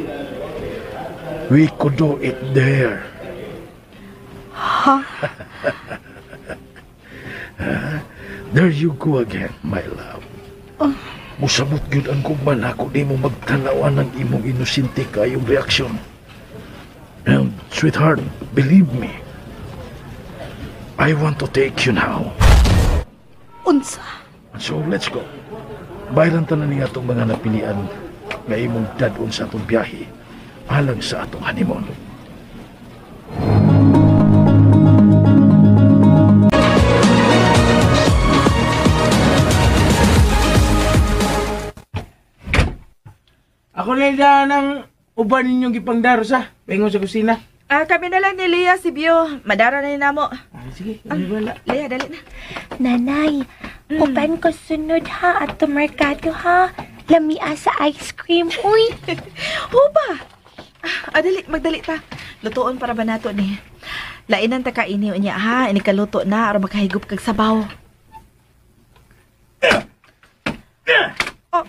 we could do it there. Ha? There you go again, my love. Oh. Musabot gyud ang gugma nako nimo magtanawan ng imong inosente kayong reaksyon. And sweetheart, believe me, I want to take you now. Unsa? So let's go. Bayran tanan ni atong mga napilian nga imong dad-on sa atong biyahe alang sa atong honeymoon. Ako na daan ang uban ninyong gipangdaro sa paingon sa kusina. Kami na lang ni Leah si Bio. Madara na ni namo. Sige, wala. Leah, dali na. Nanay, uban ko sunod ha at merkado ha. Lamia sa ice cream, uy. Huba! Adali, magdali ta. Lutuon para ba nato ni? Lainan ta kaini unya ha, ini kaluto na aron makahigup kag sabaw. Oh.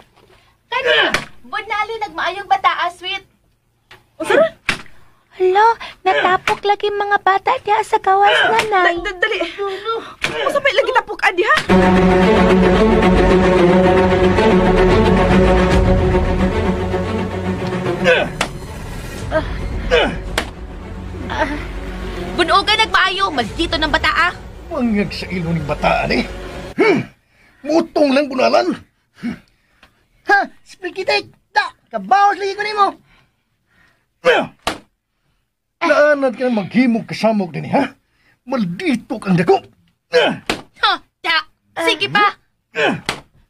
Kani, bunali nagmaayong bata, sweet. Unsa ra? Hala, natapok lagi mga bata diha sa gawas, nanay. Dali. Unsa pa lagi tapok adi ha? Bunugan nagmaayo, maldito ng bata ah. Mangag sa ilo ng bataan eh. Mutong lang bunalan. Ha, sprikitik! Da, kabawas lagi ko nimo. Laanad ka na maghimog kasamog din ha? Maldito kang dako. Ha, da, sige pa.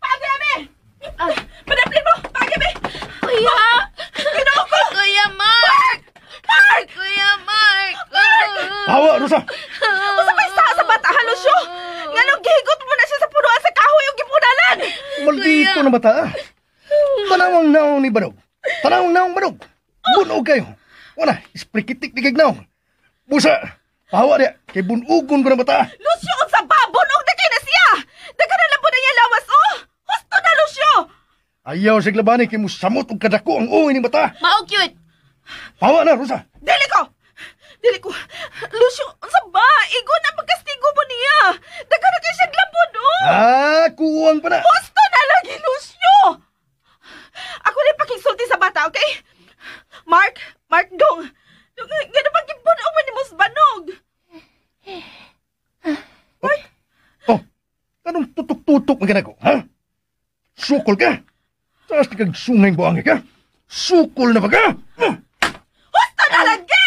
Pagami! Padaplin mo! Pagami! Kuya! Ginoo ko! Kuya Mark! Mark! Kuya Mark! Hawa, Rosa! Unsa may sa bata, Lucio? Nganong gihigot mo na siya sa punuan sa kahoy ug gipunalan? Maldito na bata. Tanawang naong ni Banog. Tanawang naong Banog. Bunog kayo. Wala, isprikitik ni kag naong. Busa, pahawa niya. Kay bunugon ko na bata. Lucio, unsa ba? Bunog na kay na siya! Daghan na lang po na niya lawas, oh! Husto na, Lucio! Ayaw sa glabani kay musamot og kadako ang uwi ni bata. Mao cute. Pahawa na, Rosa. Dili ko! Dili ko. Lucio, unsa ba? Igo na pagkastigo mo niya. Daghan na kay siya glabon, oh! Ah, kuwang pa na. Husto na lagi, Lucio! Ako na pakigsulti sa bata, okay? Mark, Mark dong. Gano pag gibunog mo ni Mus Banog? Ay? Oh, anong tutok-tutok ang ginagawa, ha? Sukol ka? Taas na kag sungay buangay ka? Sukol na ba ka? Husto na lagi!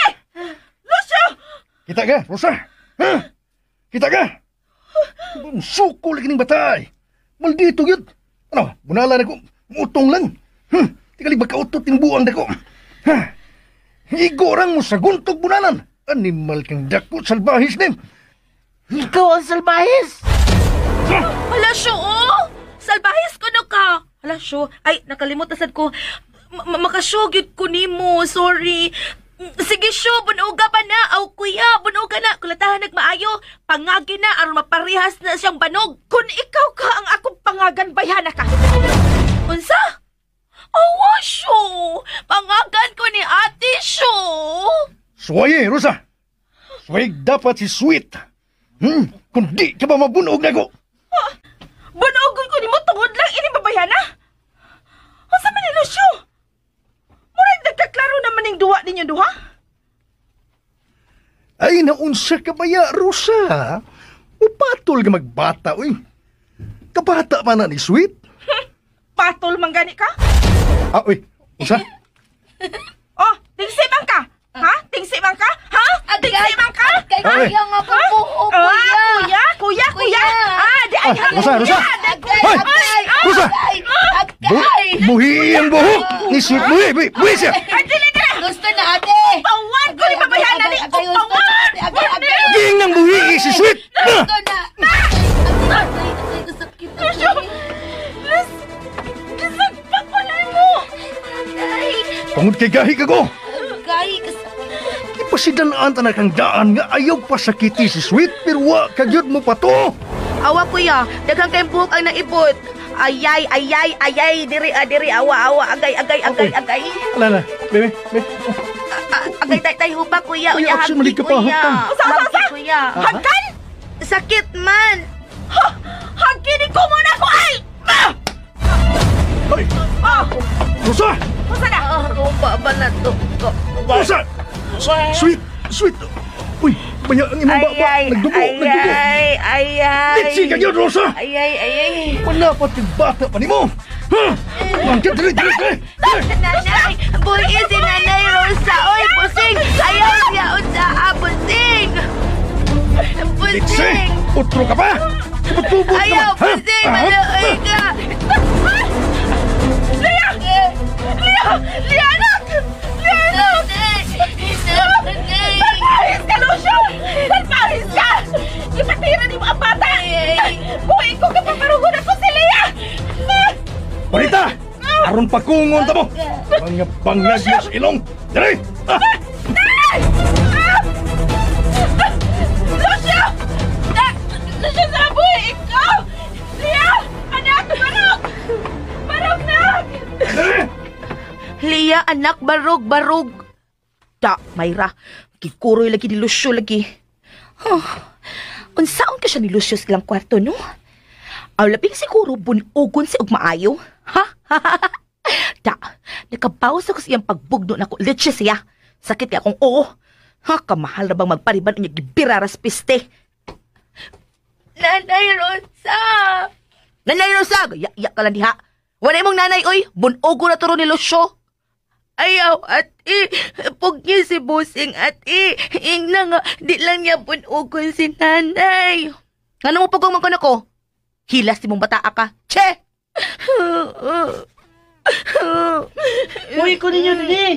Lucio! Kita ka, Rosa? Ha? Kita ka? Sukol lagi ng batay. Maldito yun. Ano, bunala na ko. Mutong lang. Tingali magkautot yung buang dako. Ha? Igorang mo sa guntog bunalan. Animal kang dako, salbahis nim. Ikaw ang salbahis! Hala, siyo, oh! Salbahis ko no ka! Hala, siyo. Ay, nakalimot na sad ko. Makasyogit ko nimo. Sorry. Sige, siyo. Bunuga pa na. Aw, kuya. Bunuga na. Kulatahan nagmaayo. Pangagi na. Aron maparehas na siyang banog. Kung ikaw ka ang akong pangagan, bayhana ka. Unsa? Awa, siyo. Pangagan ko ni ate, siyo. Suwaye, Rosa. Suwaye dapat si Sweet. Kung di ka ba mabunog na ko? Bunugon ko nimo tungod lang ini babayhana. Unsa man ni Lucio? Murag nagkaklaro naman ning duwa ninyo duha. Ay, naunsa ka ba ya, Rosa? Upatol ka magbata, uy. Kabata pa na ni Sweet. Patol man gani ka? Ah, uy. Unsa? Oh, tingsi man ka. Ha? Tingsi man ka? Ha? Tingsi man ka? Ay. Ayaw nga po buho, kuya. Kuya, kuya, kuya. Ah, di ay Rosa, Rosa. Agay, Hoy! Rosa! agay. Buhi ang buhok ni Sweet. Buhi, buhi, buhi siya. Ay, dili na. Gusto na, ate. Upawan ko ni babayhana ni. Upawan. Agay, agay. Ging ng buhi si Sweet. Gusto na. Agay, agay, sakit. Lucio! Gisagpak ko na mo. Agay. Tungod kay gahi ka ko. Agay, Ipasidanaan ta na kang daan nga ayaw pasakiti si Sweet pero wa kagyud mo pa to. Awa kuya, daghang kayong buhok ang naibot. Ayay, ayay, ayay, diri, diri, awa, awa, agay, agay, agay, agay. Ala na, bebe, bebe. Agay, tay, tay, hupa kuya, Kuya, unya, action, hagki mali ka pa, kuya. hagkan. Usa, usa, usa. Hagki kuya. Hagkan? Sakit man. Ha! Hagki ni ko muna ko ay! Ah! Ay! Oh! Rosa! Usa na? Rupa ba na to? Rosa! Sweet! Sweet! Uy, baya ang imong baba. Ayay, Nagdugo, nagdugo. ayay, ayay. Litsi ka gyud, Rosa! Ayay, ayay. Manapat yung bata pa nimo! Ha? Mangkit, dili, dili, dili! Nanay, buhi si Nanay Rosa. Oy, busing. Ayaw siya unsa, busing. Litsi! Busing. Utro ka pa! Tubot-tubot Ayaw, naman, ha? busing. Ha? Maluoy ka. Lia! Lia! Lia, anak! Lia, anak! Salbahis ka, Lucio! Salbahis ka! Ipatira ni mo ang bata! Balita! Aron pakungon ta mo! Mga bangag mo sa ilong! Dali! Ah! Lucio! Lucio, saboy! Ikaw! Lia! Anak! Barog! Barog na! Lia, anak, barog, barog! Da, Mayra. Kikuroy lagi ni Lucio lagi. Oh, unsaon ka siya ni Lucio sa ilang kwarto, no? Aw, labing siguro bunugon si Ugmaayo. Ha? Da, nakabawas ako sa iyang pagbugno na ko. Leche siya. Sakit kaya akong oo. Ha, kamahal na bang magpariban unya gibiraras piste. Nanay Rosa! Nanay Rosa! Ya, ka lang diha. Wala mong nanay, oy. Bunugo na turo ni Lucio. Ayaw, ati. Pugni si Busing, ati. Ingna nga, di lang niya bunugon si nanay. Ano mo pagong man ko? Hilas ti mong bataa ka. Che! Uy ko ninyo dini.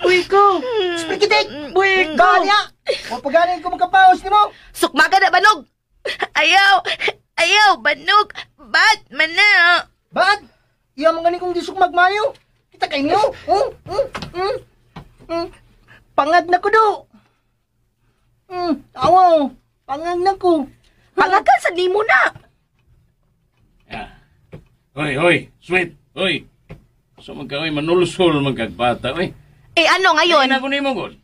Uy ko. Sprikitik! Uy ko. Ganya! Mapagaling ko magkapaos nimo. Sukmaga na banog. Ayaw! Ayaw, banog! Bad man na! Bad? Iya mga ganing kong disukmag mayo. Kita kay niyo. Pangag na ko do. Awaw. Pangag na ko. Pangagan sa nimo na. Hoy, hoy, sweet, hoy. So magka, oy, manulusol magkagbata, oy. Eh ano ngayon? Ay, ako ni mo, God.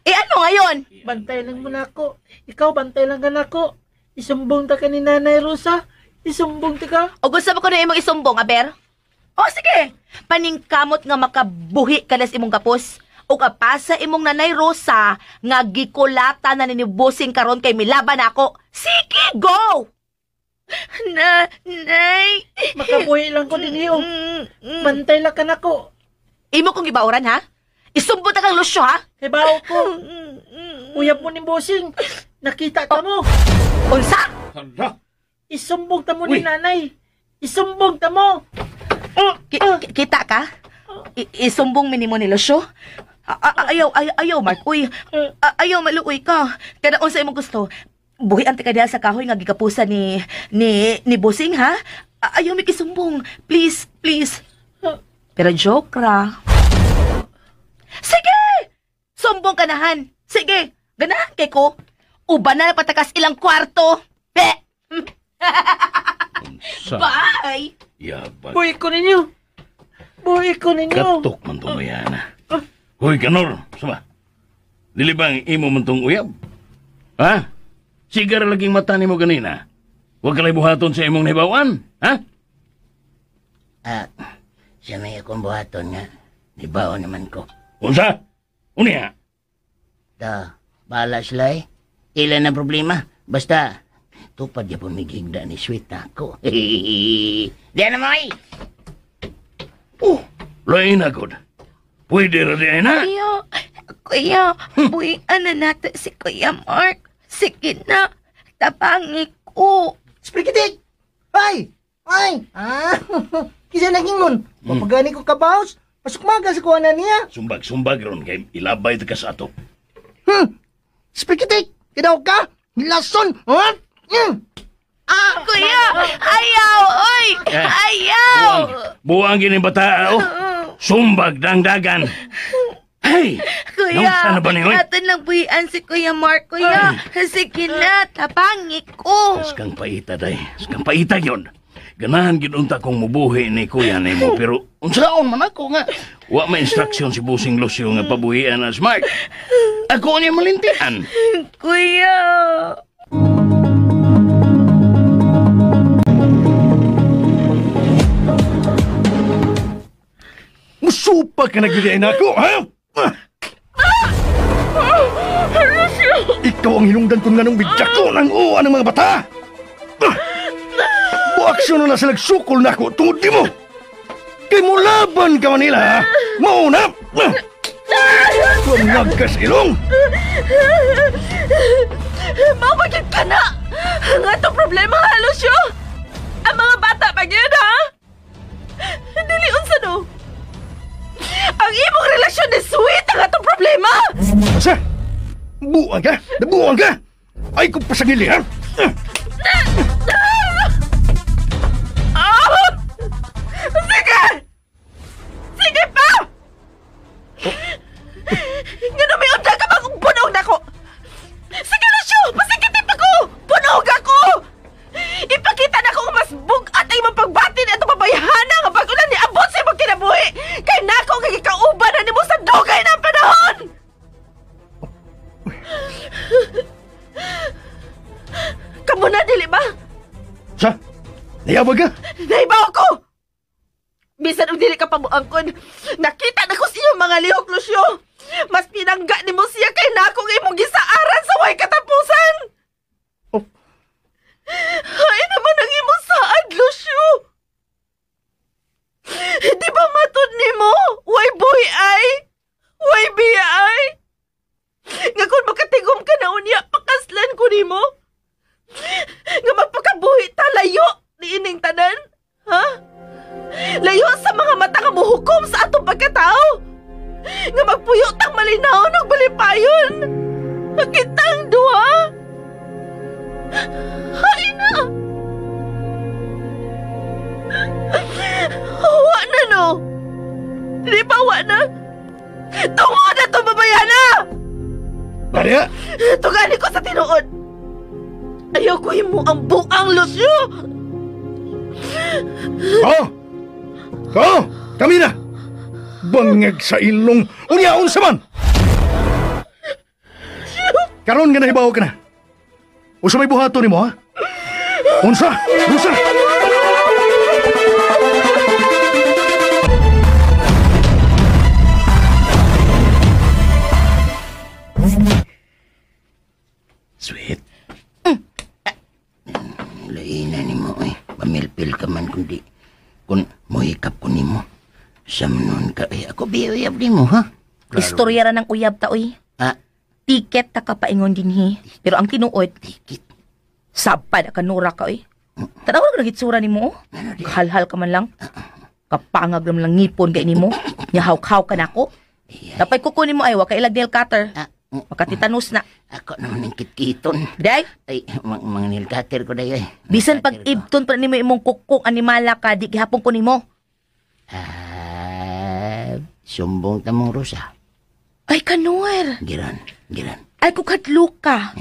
Eh ano ngayon? Bantay lang mo na ako. Ikaw, bantay lang ka na ako. Isumbong ta ka ni Nanay Rosa. Isumbong ta ka. O gusto mo ko na imong isumbong, aber? O sige, paningkamot nga makabuhi ka na sa imong kapos. O kapasa imong Nanay Rosa nga gikulata na ninibusing karon kay milaban ako. Sige, go! Nanay! Makabuhi lang ko din iyo. Bantay lang ka na ko. Imo kong gibauran, ha? Isumbong ta kang Lucio, ha? Hibaw ko. Uyab mo ni Bossing. Nakita ta mo. Unsa? Hala. Isumbong ta mo ni nanay. Isumbong ta mo. Kita ka? Isumbong minimo ni Lucio? Ayaw, ayaw, ayaw, Mark. Uy, ayaw, maluoy ka. Kada unsa imong gusto. Buhi ang tika diha sa kahoy nga gikapusan ni Bossing, ha? Ayaw mi kisumbong. Please, please. Pero joke ra. Sige! Sumbong ka nahan. Sige, ganahan kay ko. Uban na patakas ilang kwarto. Be! Bye! Yabag. Buhi ko ninyo. Buhi ko ninyo. Katok man itong mayana. Hoy, Kanor. Sama. Dili bang imo man tong uyab? Ha? Sigar laging mata ni mo ganina. Huwag ka lang buhaton sa imong nahibawan. Ha? Ah, siya may akong buhaton nga. Nibaon naman ko. Unsa? Unya? Ta, bahala sila eh. Tila na problema. Basta, tupad yapon may gigda ni sweet na ako. Diyan na mo eh! Oh, lain na god. Pwede ra diyan na. Kuya, kuya, buhian na natin si Kuya Mark. Sige na, tabangi ko. Sprikitik! Ay! Ay! Ah! Kisa nagingon. Mapagani ko kabaos. Pasukmaga sa kuha na niya. Sumbag-sumbag ron kay ilabay ta ka sa ato. Sprikitik! Kidaw ka! Lason! Huh? Ah, kuya! Ayaw! Oy! Eh, Ayaw! Buwang gini bata, oh. Sumbag dangdagan. Hey! Kuya, Naunsa na ba ni, oy? ato nang buhian si Kuya Mark. Kuya, sige na, tabangi ko. Skang paita, day. Skang paita yon. Ganahan gid unta kong mubuhi ni kuya nimo pero unsaon man ako nga. Wa may instruction si Busing Lucio nga pabuhian na smart. Ako niya malintian. Kuya. Musupa ka na gyud na ako, ha? Ikaw ang hinungdan ko nga nung bidya ko ng uwan ng mga bata! Buaksyon na sa nagsukol na ako tungod di mo! Kay mo laban ka Manila, ha? Mauna! Tumag ka sa ilong! Mawagid ka na! Ang atong problema, ha, Lucio? Ang mga bata pa yun, ha? Dili unsa no? Ang imong relasyon ni Sweet ang atong problema! Asa? Buang ka! Nabuang ka! Ay kung pasangili, ha? Ah! Sige Sa? Nayabag ka? Nahibaw ko! Bisan og dili ka pamuangkon, nakita na ko sa iyong mga lihok, Lucio. Mas pinangga ni mo siya kay nako nga imong gisaaran sa way katapusan. Oh. Ay naman ang imong saad, Lucio. Di ba matud nimo? Way boy ay? Way biya ay? Nga kung makatigom ka na unya, pakaslan ko nimo. Nga magpakabuhi ta layo ni ining tanan. Ha? Layo sa mga mata nga muhukom sa atong pagkatao. Nga magpuyo tang malinaw og balipayon. Kitang duha. Ay na. Wa na no. Di ba wa na? Tungo na to babayana. Maria. Tugani ko sa tinuod. Ayaw ko himo ang buang, Lucio. Oh! Oh! Kami na! Bangag sa ilong! Unya, unsa man! Karon nga nahibaw ka na. Unsa may buhaton nimo, ha? Unsa? Unsa? Sweet. Laina ni mo, eh. Pamilpil ka man kundi. Kung mohikap ko nimo. Samnon ka, eh. Ako biyuyab ni mo, ha? Klaro. Istorya ra ng uyab ta, uy. Ah? Tiket ta ka paingon dinhi. Pero ang tinuod, tiket. Sabad ka nura ka, uy. Tanaw ka nagitsura nimo, oh. Halhal ka man lang. Kapangag naman lang ngipon kay nimo. Nyahawk-haw ka nako. Napay kuko nimo ay wa ka ilag nail cutter. Makatitanos na. Ako naman ang kitkiton. Day? Ay, mga nail cutter ko day. Bisan pag ibton pa nimo imong kukong animala ka, di gihapon ko nimo. Sumbong ta mong Rosa. Ay, kanor. Giran, giran. Ay, kukadlo ka.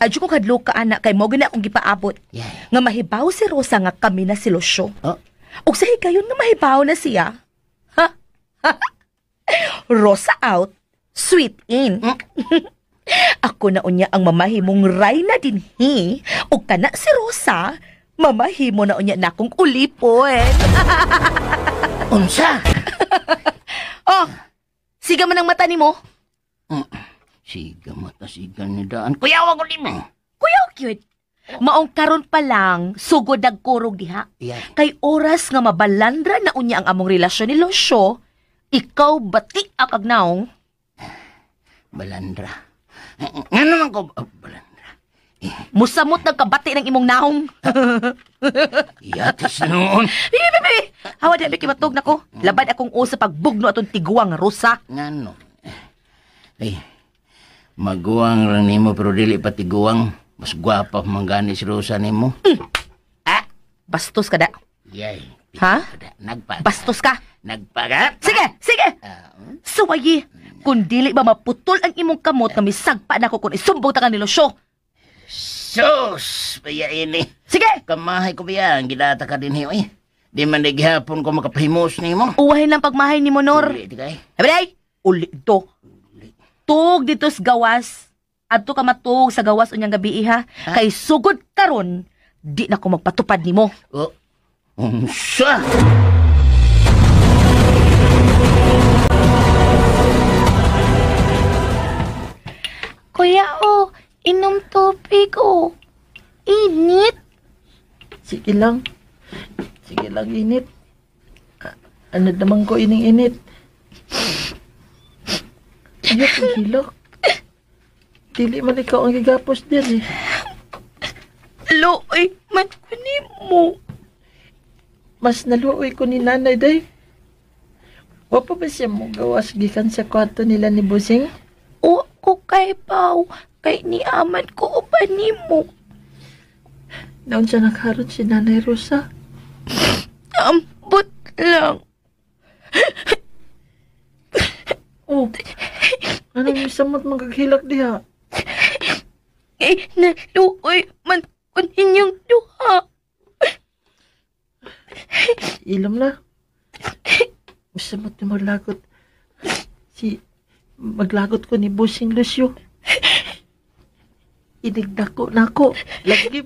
Adyo ko kadlo ka, anak, kay mo gina akong gipaabot. Yeah. Nga mahibaw si Rosa nga kami na si Lucio. Oh. Ug sa higayon nga mahibaw na siya. Ha? Rosa out, sweet in. Ako na unya ang mamahimong Rayna dinhi. Ug kana si Rosa, mamahimo na unya nakong ulipon. Unsa? Oh, siga man ang mata nimo. Siga mata, siga ni daan. Kuyawa ko nimo. Kuyaw cute. Maong karon pa lang, sugod nagkurog diha. Yeah. Kay oras nga mabalandra na unya ang among relasyon ni Lucio, ikaw batik akag naong. Balandra. Nga naman ko, balandra. Musamot nagkabati ng imong naong. Yatis noon. Bibi, bibi! Hawa di, abi matug na ko. Labad akong usa pagbugno atong tiguang Rosa. Ngano? Ay, maguwang lang nimo pero dili pa tiguang. Mas gwapa man gani si Rosa nimo. Ah! Bastos ka da. Yay. Ha? Nagpa. Bastos ka. Nagpaga. Sige, sige. Suwayi. Kung dili ba maputol ang imong kamot nga misagpa nako kung isumbong ta ka ni Lucio. Sus! Baya ini. Sige! Kamahay ko biya, ang gilata ka din eh. Di man di gihapon ko makapahimos nimo. Uwahin lang pagmahay ni Monor. Uli, di kay. Abiday! Uli to. Tug dito sa gawas. Adto ka matug sa gawas unyang gabi ha. Kay sugod karon, di na ko magpatupad nimo. Oh. Unsa? Kuya, oh, inom tubig, oh. Init. Sige lang. Sige lang, init. Ano naman ko ining init? Ayaw ko hilok. Dili man ikaw ang gigapos diri. Luoy man ko nimo. Mas naluoy ko ni nanay, day. Wa pa ba siya mo gawas gikan sa kwarto nila ni Busing? O ko kay Pao, kay niaman ko uban nimo. Naon siya nagharot si Nanay Rosa? Ambot lang. Oh, anong misamot magaghilak diha? Kay naluoy man ko ninyong duha. Ilom na. Misamot ni maglagot. Si maglagot ko ni Busing Lucio. Inigdako na ako. Lagi.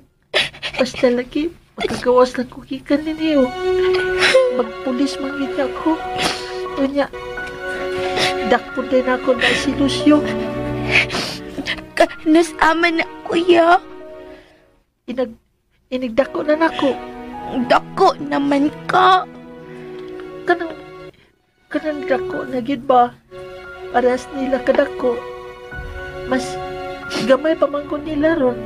Basta lagi. Magkagawas lang ko gikan ninyo. Magpulis man gid ako. Unya, dakpon din ako na si Lucio. Nasama na, kuya. Inigdako na nako. Dako naman ka. Kanang dako na gid ba? Parehas nila kadako. Mas gamay pa man ko nila ron.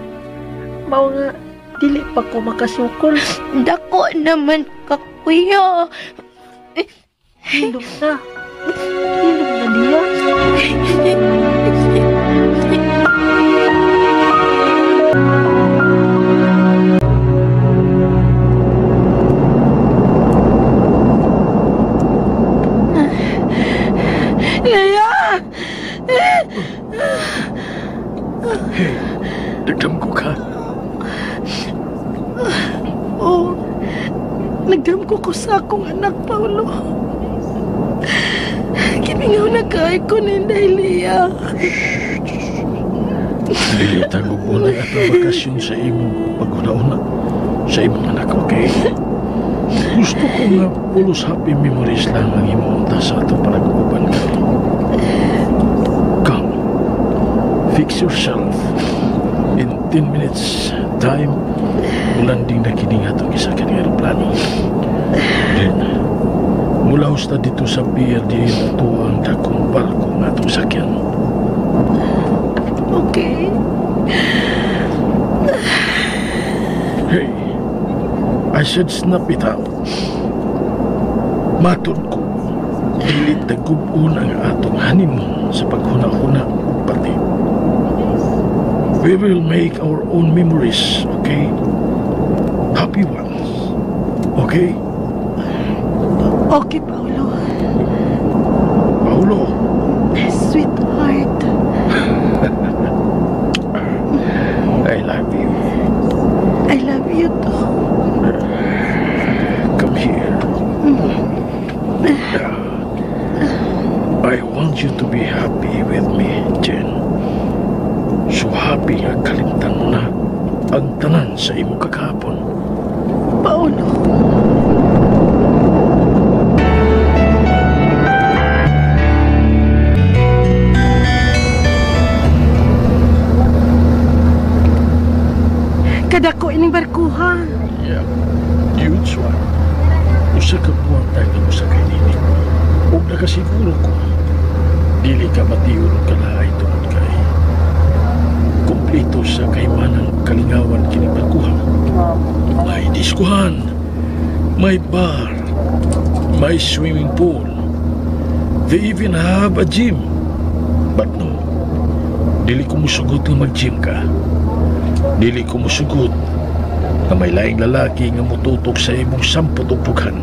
Mao nga dili pa ko makasukol. Dako naman ka, kuya. Hilom na. Hilom na niya. Leia! Hey, nagdam ko ka. Oh, nagdam ko sa akong anak, Paolo. Gimingaw na kay ko ni Leia. Lilita ko po na atong bakasyon sa imong pag-una-una sa imong anak, okay? Gusto ko nga pulos happy memories lang ang imong unta sa atong panag-uban karon. Come, fix yourself. In 10 minutes time, mulanding na kining atong isa ka ng aeroplano. Then, mula husta dito sa PRDA ato ang dakong barko nga atong sakyan. Okay. Hey, I said snap it out. Matod ko, dili tagub-on ang atong honeymoon sa paghuna-huna ug pati. We will make our own memories, okay? Happy ones, okay? Okay, Paolo. Paolo. Sweetheart. I love you. I love you too. Come here. I want you to be happy with me, Jen. So happy nga kalimtan mo na ang tanan sa imong kakahapon. Paolo. Kadako ining barkuha. Yeah, huge one. Usa ka buwan tayo nga usa kay nini. Ug nakasiguro ko, dili ka matiyon og kalaay tungod kay kumpleto sa kaymanang kalingawan kini barkuha. May diskuhan, may bar, may swimming pool. They even have a gym. But no, dili ko musugot nga mag-gym ka. Dili ko musugot na may laing lalaki nga mututok sa imong sampot ug pughan.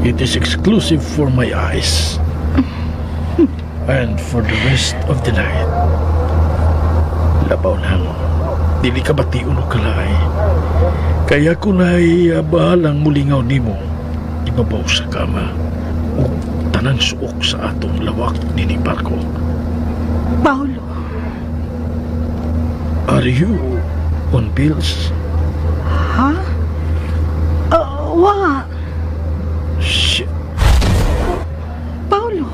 It is exclusive for my eyes. And for the rest of the night. Labaw nang, dili ka bation og kalaay. Kaya ko na'y bahalang mulingaw nimo ibabaw sa kama ug tanang suok sa atong lawak nini barko. Paolo. Are you on pills? Ha? Wa. Shit. Paolo.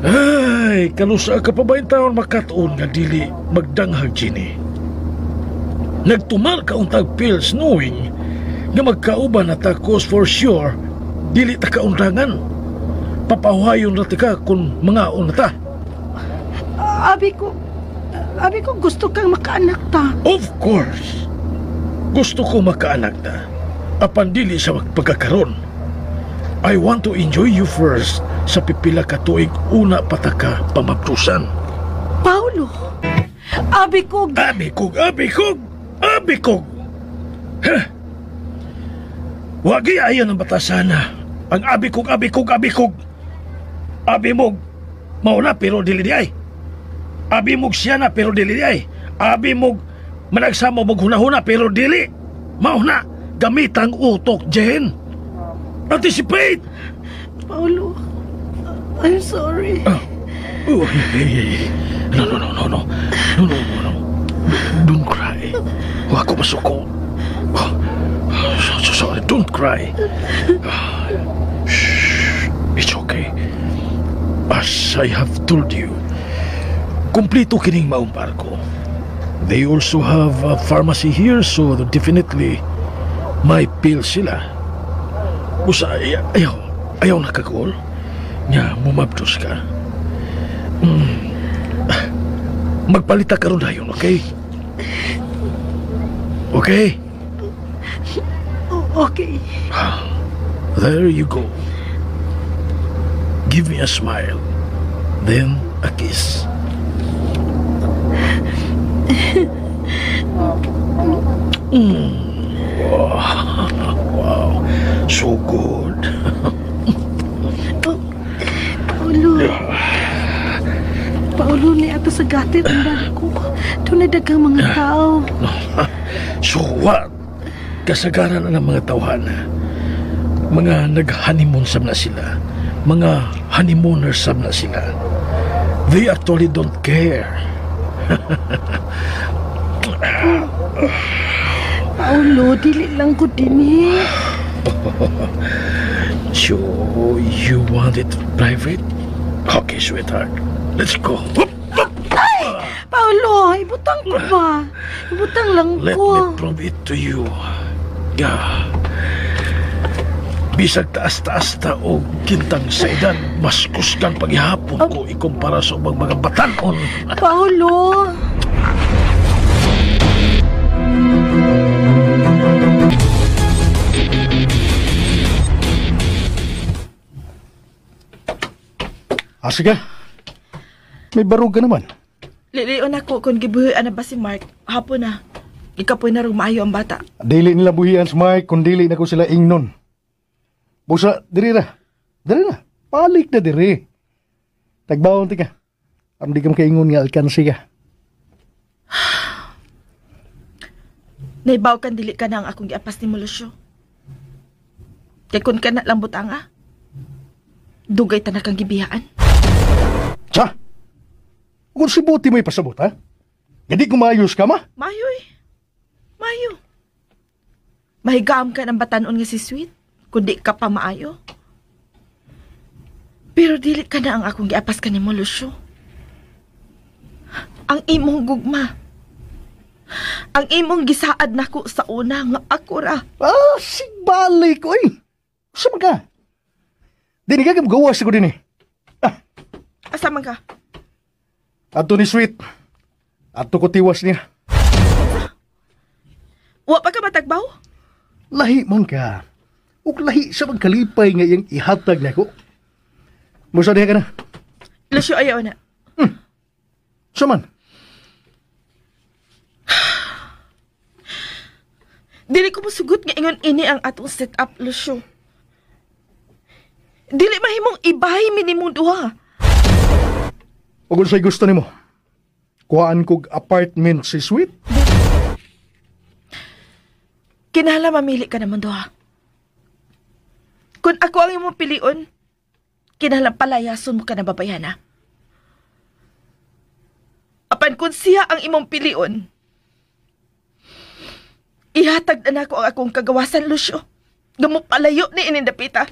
Ay, kalusa ka pa ba yung taon makatuon nga dili magdanghag, Jenny? Nagtumar ka untag pills knowing nga magkauban na ta cause for sure dili ta kaundangan. Papahuhayon na ta ka kung mangaon na ta. Abi ko gusto kang makaanak ta. Of course. Gusto ko makaanak ta. Apan dili sa pagkakaron. I want to enjoy you first sa pipila ka tuig una pataka pamabdusan. Paolo, abi ko. Abi ko, abi ko, abi ko. Huh? Wagi ayon ang batasana. Ang abi ko, abi ko, abi ko. Abi mo, mauna pero dili di ay. Abi mo siya na pero dili di ay. Abi mo managsama mo hunahuna pero dili. Mauna, gamit ang utok, Jen. Anticipate! Paolo, I'm sorry. Oh, hey, hey, hey. No, no, no, no, no. No, no, no, no. Don't cry. Huwag ko masuko. Oh, Don't cry. Shh, it's okay. As I have told you, kumpleto kining maong barko. They also have a pharmacy here, so definitely may pill sila. Busa, ayaw nakagol. Nya, mumabdos ka. Magpalita ka ron dayon, okay? Okay? Okay. There you go. Give me a smile. Then a kiss. Wow. Wow. So good. Paolo. Paolo, ni ato sa gatit ang barko. Doon na daghang mga tao. So what? Kasagaran na ng mga tawhan. Mga nag-honeymoon sab na sila. Mga honeymooners sab na sila. They actually don't care. Paolo, dili lang ko din eh. So, you want it private? Okay, sweetheart. Let's go. Ay! Paolo, ibutang ko ba? Ibutang lang Let ko. me prove it to you. Yeah. Bisag taas-taas ta o gintang sa edad, mas kusgan paghihapon ko ikumpara sa ubang mga batanon. Paolo! Asa ka? May barog ka naman. Lilion ako kung gibuhian na ba si Mark. Hapon na. Ikapoy na rin maayo ang bata. Dili nila buhian si Mark kung dili na ko sila ingnon. Busa, diri ra. Diri na. Palik na diri. Tagbaon ti ka. Aron di ka makaingon nga alkansi ka. Naibaw kan dili ka na ang akong giapas ni Lucio. Kay kun ka na lang butang ah. Dugay ta na kang gibiyaan. Sa? Kung si Buti mo'y pasabot, ha? Gadi kumayos ka, ma? Mayo eh. Mayo. Mahigam ka ng batanon nga si Sweet, kundi ka pa maayo. Pero dili ka na ang akong giapas ka ni mo, Lucio. Ang imong gugma. Ang imong gisaad nako sa una nga ako ra. Ah, sigbalik, oy. Saan ka? Dini ka gawas ko din eh. Ah. Asa man ka? Ato ni Sweet. Ato ko tiwas niya. Wa pa ka matagbaw? Lahi man ka. Ug lahi sa magkalipay nga iyang ihatag nako. Musa diha ka na. Lucio, ayaw na. Sa man? Dili ko musugot nga ingon ini ang atong set up, Lucio. Dili mahimong ibahay minimong duha. O kung sa'y gusto nimo, kuhaan kog apartment si Sweet. Kinahanglan mamili ka naman duha. Kung ako ang imong pilion, kinahanglan palayason mo ka na babayana. Apan kung siya ang imong pilion, ihatag na nako ang akong kagawasan, Lucio. Gamupalayo ni inindapita.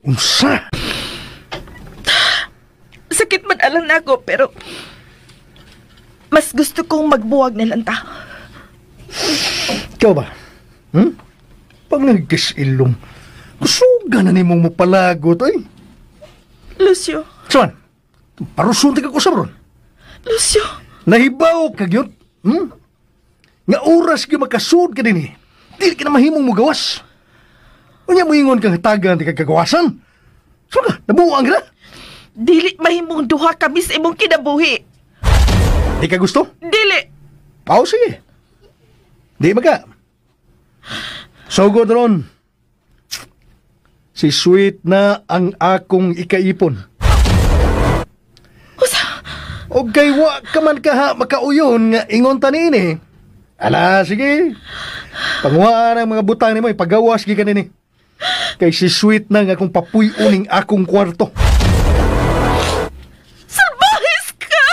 Unsa? Sakit man alang nako, pero mas gusto kong magbuwag na lang ta. Ikaw ba? Pag nagkisilong, kusuga na nimong mapalagot, ay. Lucio. Saan? Parusunti ka ko sa ron. Lucio. Nahibaw ka gyud. Nga oras gyud makasud ka din eh. Dili ka na mahimong mugawas. Unya moingon kang hatagan di ka kagawasan. So ka, nabuang ka na. Dili mahimong duha kami sa imong kinabuhi. Di ka gusto? Dili. Pao, sige. Di maka. Sugod ron. Si Sweet na ang akong ikaipon. Usa. O kay wa ka man kaha makauyon nga ingon tanin eh. Ala, sige. Panguhaan ang mga butang nimo, ipagawas gi kanini. Kay si Sweet na nga akong papuy-uning akong kwarto. Salbahis ka!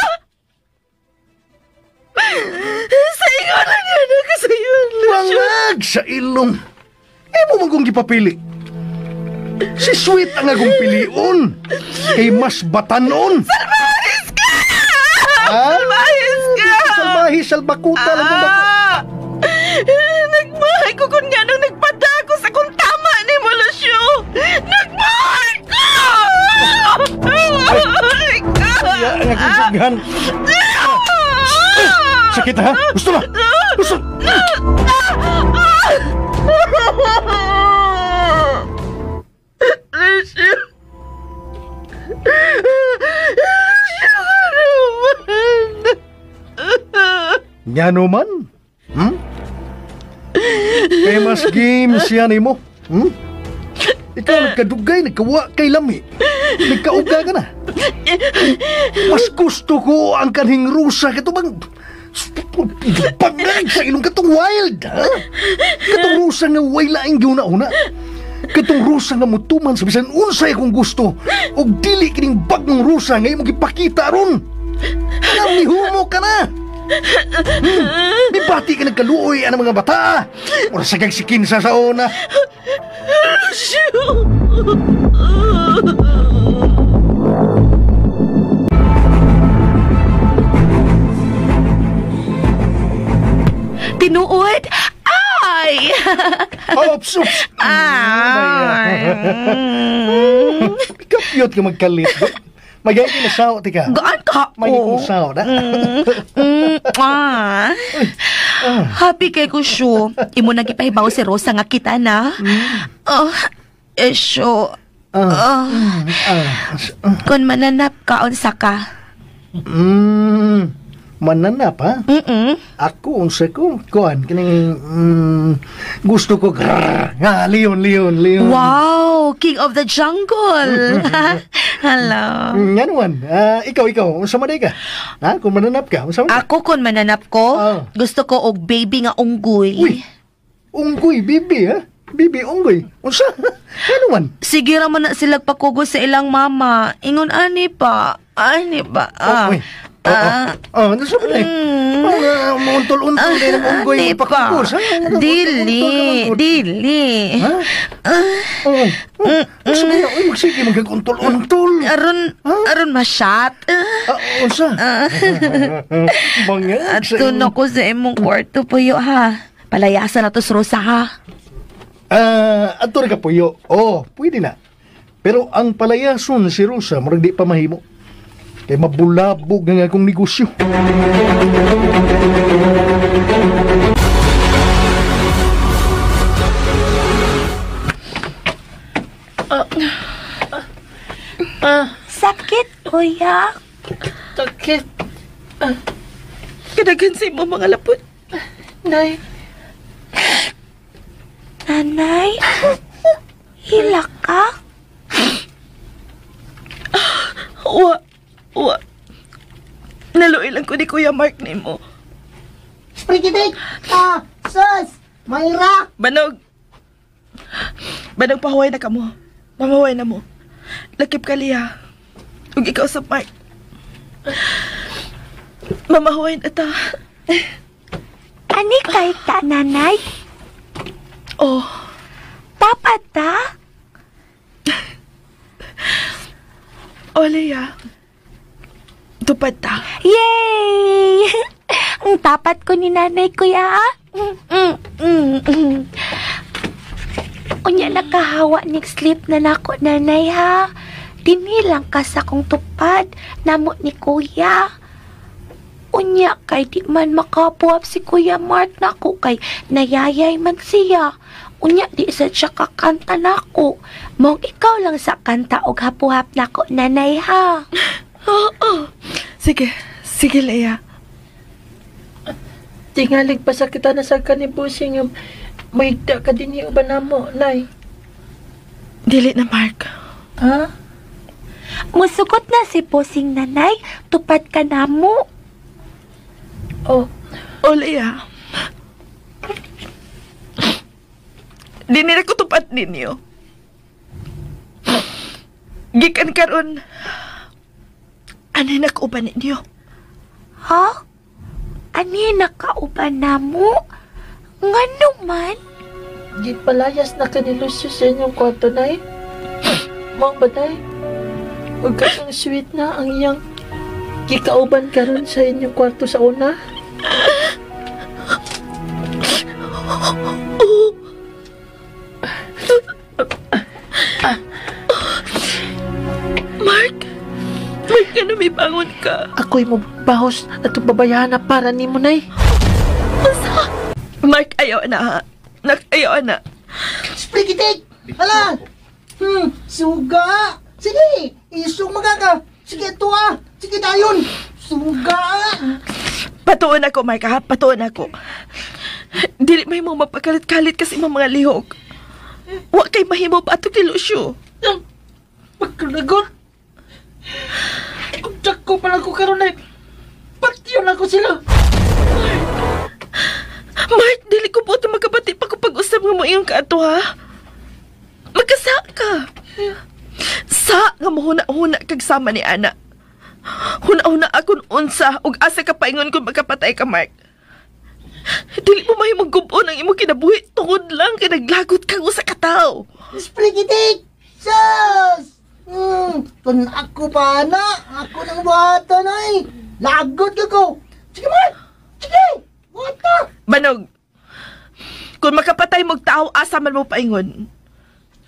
Sa ingon lang yan, ako sa iyo, Lucio. Wangag sa ilong. Imo man kong gipapili. Si Sweet ang akong pilion. Kay mas batanon. Salbahis ka! Ah? Salbahis ka! Salbahis, salbakuta lang kung dako. Nagmahay ko kung nga nung nagpadako sa kung tama ni mo, Lucio. Nagmahay ko! Nagmahay ka! Kaya ang akong sughan. Sakit ha? Gusto na! Gusto! Lucio! Lucio ka naman! Nga naman? Hmm? Kaya mas games yan mo. Hmm? Ikaw nagkadugay, nagkawa kay lami. Nagkauga ka na. Mas gusto ko ang kanhing rusa kato bang pangag sa ilong katong wild, ha? Katong rusa nga way laing giuna-una. Katong rusa nga mutuman sa bisan unsay akong gusto og dili kining bagong rusa nga imong gipakita ron. Alam ni humo ka na. Mibati ka nagkaluoy ang mga bata. Mura sa kag sikinsa sa una. Lucio! Tinuod? Ay! Oops, oops. Ay! Kapyot ka magkalit. Magay ka na sao, tika. Gaan ka. May kong sao na. Happy kay ko, Shu. Imo nang gipahibaw si Rosa nga kita na. Oh, eh, Shu. Kung mananap ka, unsa ka? Mananap, ha? Ako, unsa ko? Kuan, kining, gusto ko, grrr, nga, leon, leon, leon. Wow! King of the jungle! Hello. Nga naman, ikaw, unsa man ka? Ha? Kung mananap ka, unsa man ka? Ako, kung mananap ko, gusto ko og baby nga unggoy. Uy! Unggoy, baby, ha? Baby, unggoy. Unsa? Ano man? Sige ra man na sila pagkugos sa ilang mama. Ingon, ani pa? Ani pa? Oh, uy. Oh, ano sa pala eh? Untol-untol din ang unggoy magpakugos. Dili, dili. Ha? Oo. Ano ba? Uy, magsige, magkaguntol-untol. Aron masyat. Unsa? Bangag. Ato na ko sa imong kwarto, Puyo, ha? Palayasan na to sa Rosa, ha? Ato rin ka, Puyo. Oh, pwede na. Pero ang palayason si Rosa, murag di pa mahimo. Kay mabulabog nga akong negosyo. Sakit, kuya. Sakit. Kadaghan sa imo mga lapot. Nay. Nanay, hilak ka? Wa. Wa. Naluoy lang ko ni Kuya Mark nimo. Sprikitik! Ah! Sus! Mayra! Banog! Banog, pahuway na ka mo. Pamahuway na mo. Lakip ka liya. Ug ikaw sa Mark. Mamahuway na ta. Ani kay ta, nanay? Oh. Dapat ta? Oh, Leia. Tupad ta. Yay! Ang tapat ko ni nanay, kuya. Unya nakahawa ni sleep na nako, nanay, ha? Dinilang ka sa kong tupad, namo ni kuya. Unya kay di man makapuap si Kuya Mark nako kay nayayay man siya. Unya di sa siya kakanta nako. Mong ikaw lang sa kanta og hapuhap nako, nanay, ha? Oo. Sige, sige, Leia. Tingalig pa sa kita na sa kanibusing may da ka din yung uban namo, Nay. Dili na, Mark. Ha? Musugot na si Posing, nanay. Tupad ka na mo. Oh. Oh, Leia. Di nila ko tupad ninyo. Gikan karon, ano nakauban ninyo? Ha? Ani nakauban na mo? Ngano man? Gipalayas na ka ni Lucio sa inyong kwarto, Nay? Mao ba, Nay? Ug katong sweet na ang iyang gikauban karon sa inyong kwarto sa una? Oh. Mark! Mark, ano may bangon ka? Ako'y mo bahos at babayahan na para ni mo, Nay. Asa? Mark, ayaw na. Nak, ayaw na. Sprikitik! Hala! Suga! Sige! Isog magaka! Sige, tuwa! Sige, dayon! Suga! Patuon ako, Mark, ha? Patuon ako. Dili may mo mapakalit-kalit kasi mga lihok. Wa kay mahimo pa atong ni Lucio. Pagkalagot! Kung dako pa lang ko karon ay patyon ako sila. Mark, dili ko po ito magkabati pa kung pag-usap nga mo iyong kaato, ha? Magkasa ka. Sa nga mahuna-huna kag sama ni Ana. Huna-huna akong unsa ug asa ka paingon kung magkapatay ka, Mark. Dili mo mahimong gubon ang imong kinabuhi tungod lang kay naglagot kang usa ka tawo. Sprikitik! Sus! Kung ako pa na, ako nang buhaton ay. Lagot ka ko. Sige, Mark! Sige! Buhat ka! Banog, kung makapatay mog tao, asa man mo paingon?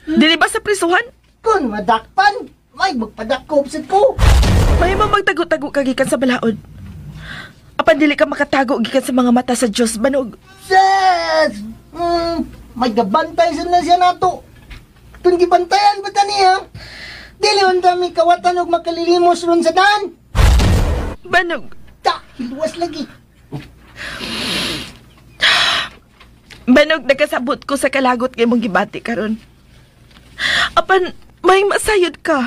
Dili ba sa prisuhan? Kung madakpan, may magpadakop sad ko. Mahimo magtago-tago ka gikan sa balaod. Apan dili ka makatago gikan sa mga mata sa Dios, Banog. Sus! May gabantay sad na siya nato. Kung gibantayan ba ta niya? Dili unta mi kawatan og makalilimos ron sa daan. Banog. Ta, hiluwas lagi. Banog, nagkasabot ko sa kalagot kay mong gibati karon. Apan may masayod ka.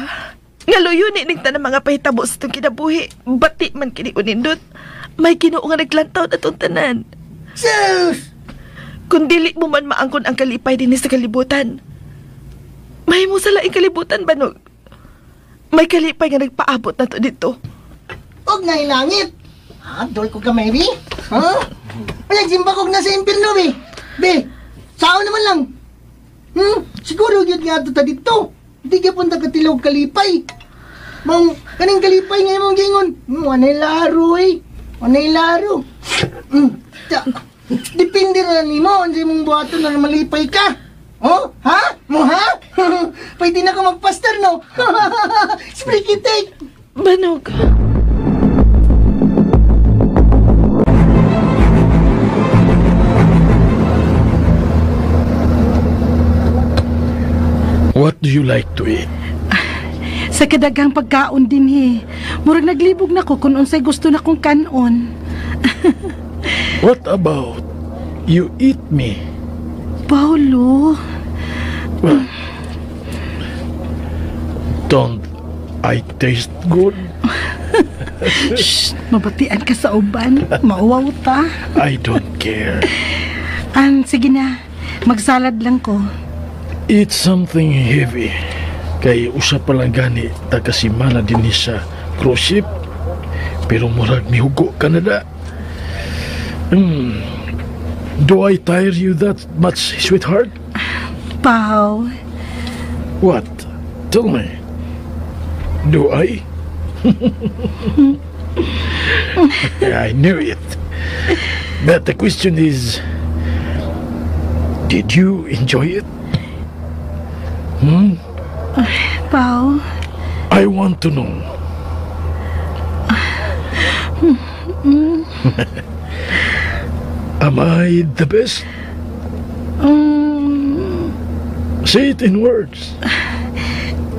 Nga luyo ni ning tanang mga pahitabo sa itong kinabuhi. Bati man kini unindot. May Ginoo nga naglantaw na itong tanan. Sus! Kung dili mo man maangkon ang kalipay dinhi sa kalibutan, may mo sa laing kalibutan, Banog. May kalipay nga nagpaabot na to dito. Og nailangit. Ha, doy ko ka, Mary? Ha? Ay, nagsimba kog na sa impirno, be. Be, sao naman lang. Siguro gyud nga ato ta dito. Di gyud punta katilog kalipay. Mong kaning kalipay nga imong gingon. Wanay laro eh. Wanay laro. Depende na nimo unsay imong buhaton na malipay ka. Oh, ha? Mo ha? Pwede na ko magpastor, no? Sprikitik. Banog. What do you like to eat? Sa kadaghang pagkaon din he. Murag naglibog na ko kung unsay gusto na kong kanon. What about you eat me? Paulo. Well, don't I taste good? Shh, mabatian ka sa uban. Mauwaw ta. I don't care. Sige na. Magsalad lang ko. Eat something heavy. Kay usa pa lang gani taga-simana din ni sa cruise ship. Pero murag mihugo ka na da. Do I tire you that much, sweetheart? Pao. What? Tell me. Do I? I knew it. But the question is, did you enjoy it? Pao. I want to know. Am I the best? Say it in words.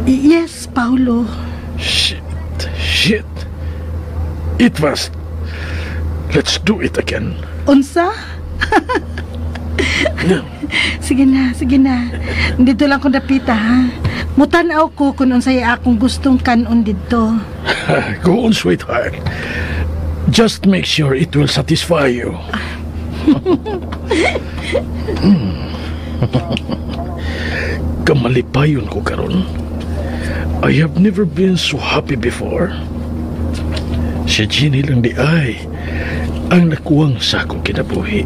Yes, Paulo. Shit, shit. It was. Let's do it again. Unsa? No. Sige na, sige na. Dito lang kong dapita, ha? Mutanaw ko kung unsay akong gustong kanon dito. Go on, sweetheart. Just make sure it will satisfy you. Kamalipayon ko karon. I have never been so happy before. Si Jeannie lang di ay ang nakuwang sa akong kinabuhi.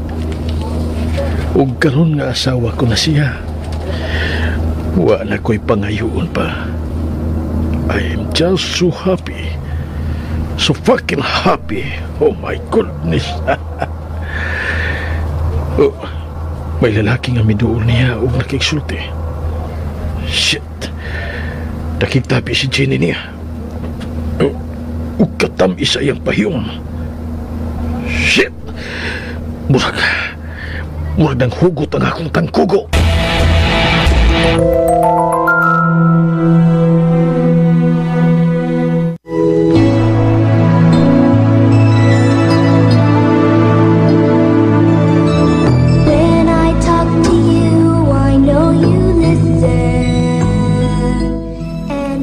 Ug karon nga asawa ko na siya. Wa na ko'y pangayoon pa. I am just so happy. So fucking happy. Oh my goodness. Oh, may lalaki nga miduol niya ug nakigsulti. Shit. Nakigtabi si Jenny niya. Oh, ug katam-is sa iyang pahiyom. Shit! Murag. Murag nang hugot ang akong tangkugo. When I talk to you, I know you listen.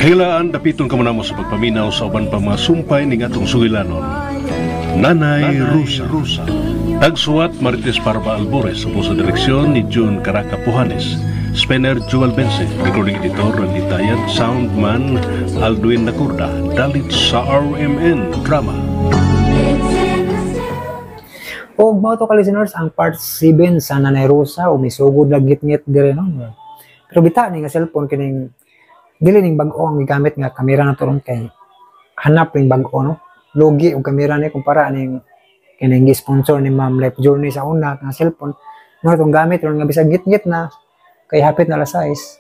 Kahilaan, dapiton ka mo sa pagpaminaw sa uban pa mga sumpay ning atong sugilanon. Nanay Rosa. Rosa. Tagsuwat Marites Parba Albores sa direksyon ni June Caraca Puhanes. Spenner Joel Bense, recording editor Randy Tayad, soundman Aldwin Nakurda, dalit sa RMN Drama. Og mao to ka listeners ang part 7 sa Nanay Rosa o misugod lang gitngit dire no. Pero bita ni nga cellphone kining dili ning bag-o ang gigamit nga kamera na turon kay hanap ning bag-o no. Lugi og kamera ni kumpara ning kining gi-sponsor ni Ma'am Life Journey sa una nga cellphone. Mo itong gamit ron nga bisag gitngit na kay hapit na alas 6,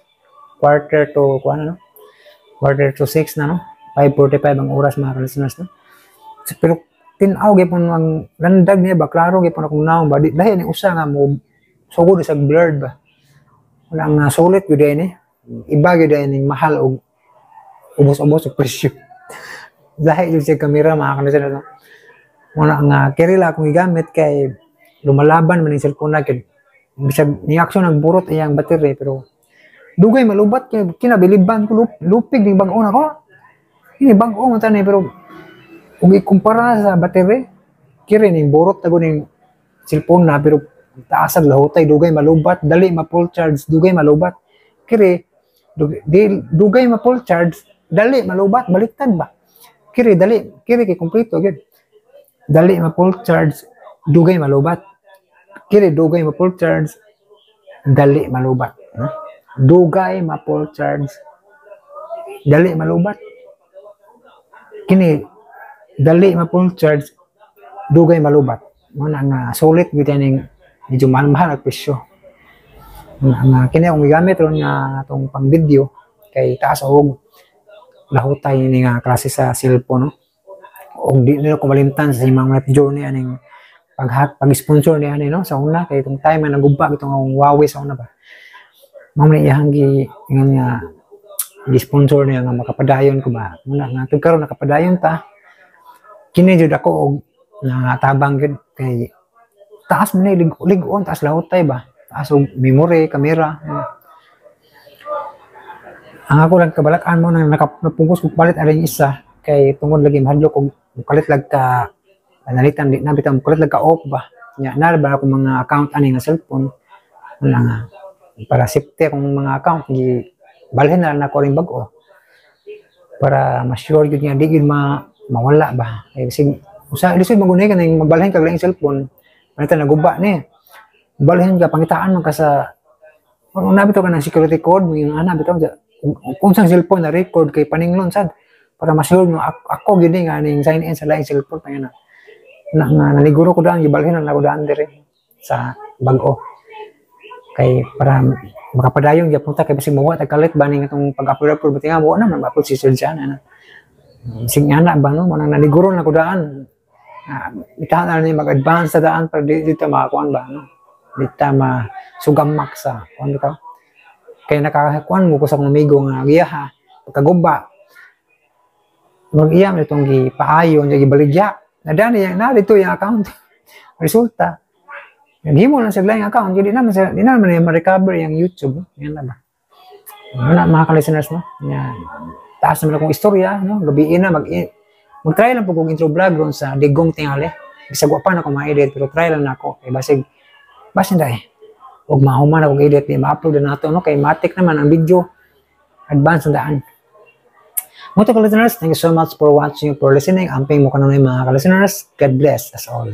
quarter to kuan no. 5:45 na no. 5:45 ang oras mga listeners no. So, pero tin-aw gyapon ang landag niya ba, klaro gyapon akong naong ba, di lahi ni usa nga mo sugod sa blurred ba. Wala nga sulit gyud ni. Iba gyud ning mahal og ubos-ubos og presyo. Lahi gyud siya kamera mga listeners no. Wala nga kiri lang akong gigamit kay lumalaban man ning cellphone na kay bisag ni action nagburot iyang battery pero dugay malubat kay kinabiliban ko lupig ning bag-o na ko. Kini bag-o man tani pero kung ikumpara sa battery, kiri ning burot tago ning cellphone na pero taas ang lahutay, dugay malubat, dali ma-full charge, dugay malubat. Kiri dugay ma-full charge, dali malubat, baliktad ba? Kiri dali, kiri kay kompleto gyud. Dali ma-full charge, dugay malubat. Kiri dugay ma-full charge, dali malubat, no? Dugay ma-full charge, dali malubat. Kini dali ma-full charge, dugay malubat. Mo na nga sulit gyud ning medyo mahal-mahal ang presyo. Mo na nga kini akong gigamit ron nga atong pang video kay taas og lahutay ni nga klase sa cellphone no. Og di nila ko malimtan sa imong Life Journey aning pag-sponsor niya ani no sa una kay itong time nga nagugba itong akong Huawei sa una ba. Mao man iyang gi ingon nga gi-sponsor niya nga makapadayon ko ba. Mo na nga tud karon nakapadayon ta. Kini jud ako og natabang gyud kay taas man ni lig-on, taas lahutay ba. Taas og memory, kamera. Ang ako lang kabalak-an mo nang napungkos kog palit aring isa kay tungod lagi mahadlok og mukalit lag ka panalitan di na bitaw mukalit lag ka off ba. Nya na ba akong mga account ani nga cellphone wala nga para safety akong mga account gi balhin na lang nako ring bag-o para ma-sure gyud nga di gyud mawala ba. Kay bisig usa lisod magunay ka ning magbalhin ka laing cellphone panalitan naguba ni. Balhin ka pangitaan man ka sa una bitaw ka ng security code yung ana bitaw kung sa cellphone na record kay paninglon sad para ma-sure nga ako gyud ni nga ning sign in sa laing cellphone pa na. Na nga naniguro ko daan gibalhin na nako daan dire sa bag-o. Kay para makapadayon gyapon ta kay basig mawa tag kalit ba ning atong pag-upload upload buti nga mo na man ma-upload si Sir Jan ana. Sing ana ba no mo nang naniguro na ko daan. Itahan na ni mag-advance sa daan para di ta makakuan ba no. Di ta masugamak sa kuan bitaw. Kay nakakuan mo ko sa akong amigo nga giyaha pagkaguba. Mag-iya man itong gipaayo niya gibaligya. Nadani yang na dito yung account. Resulta naghimo lang sa laing account, di naman sa, di naman niya ma-recover yung YouTube. Yan na ba? Wala mga ka-listeners no. Yan. Taas naman akong istorya no, gabi na mag-try lang po kong intro vlog ron sa Digong tingali. Bisag wa pa na ako ma-edit pero try lang na ako. Kay basig dai. Og mahuman akong edit di ma-upload na nato no kay matik naman ang video. Advance na daan. Mga ka-listeners, thank you so much for watching, for listening. Amping mo kanunay mga ka-listeners. God bless us all.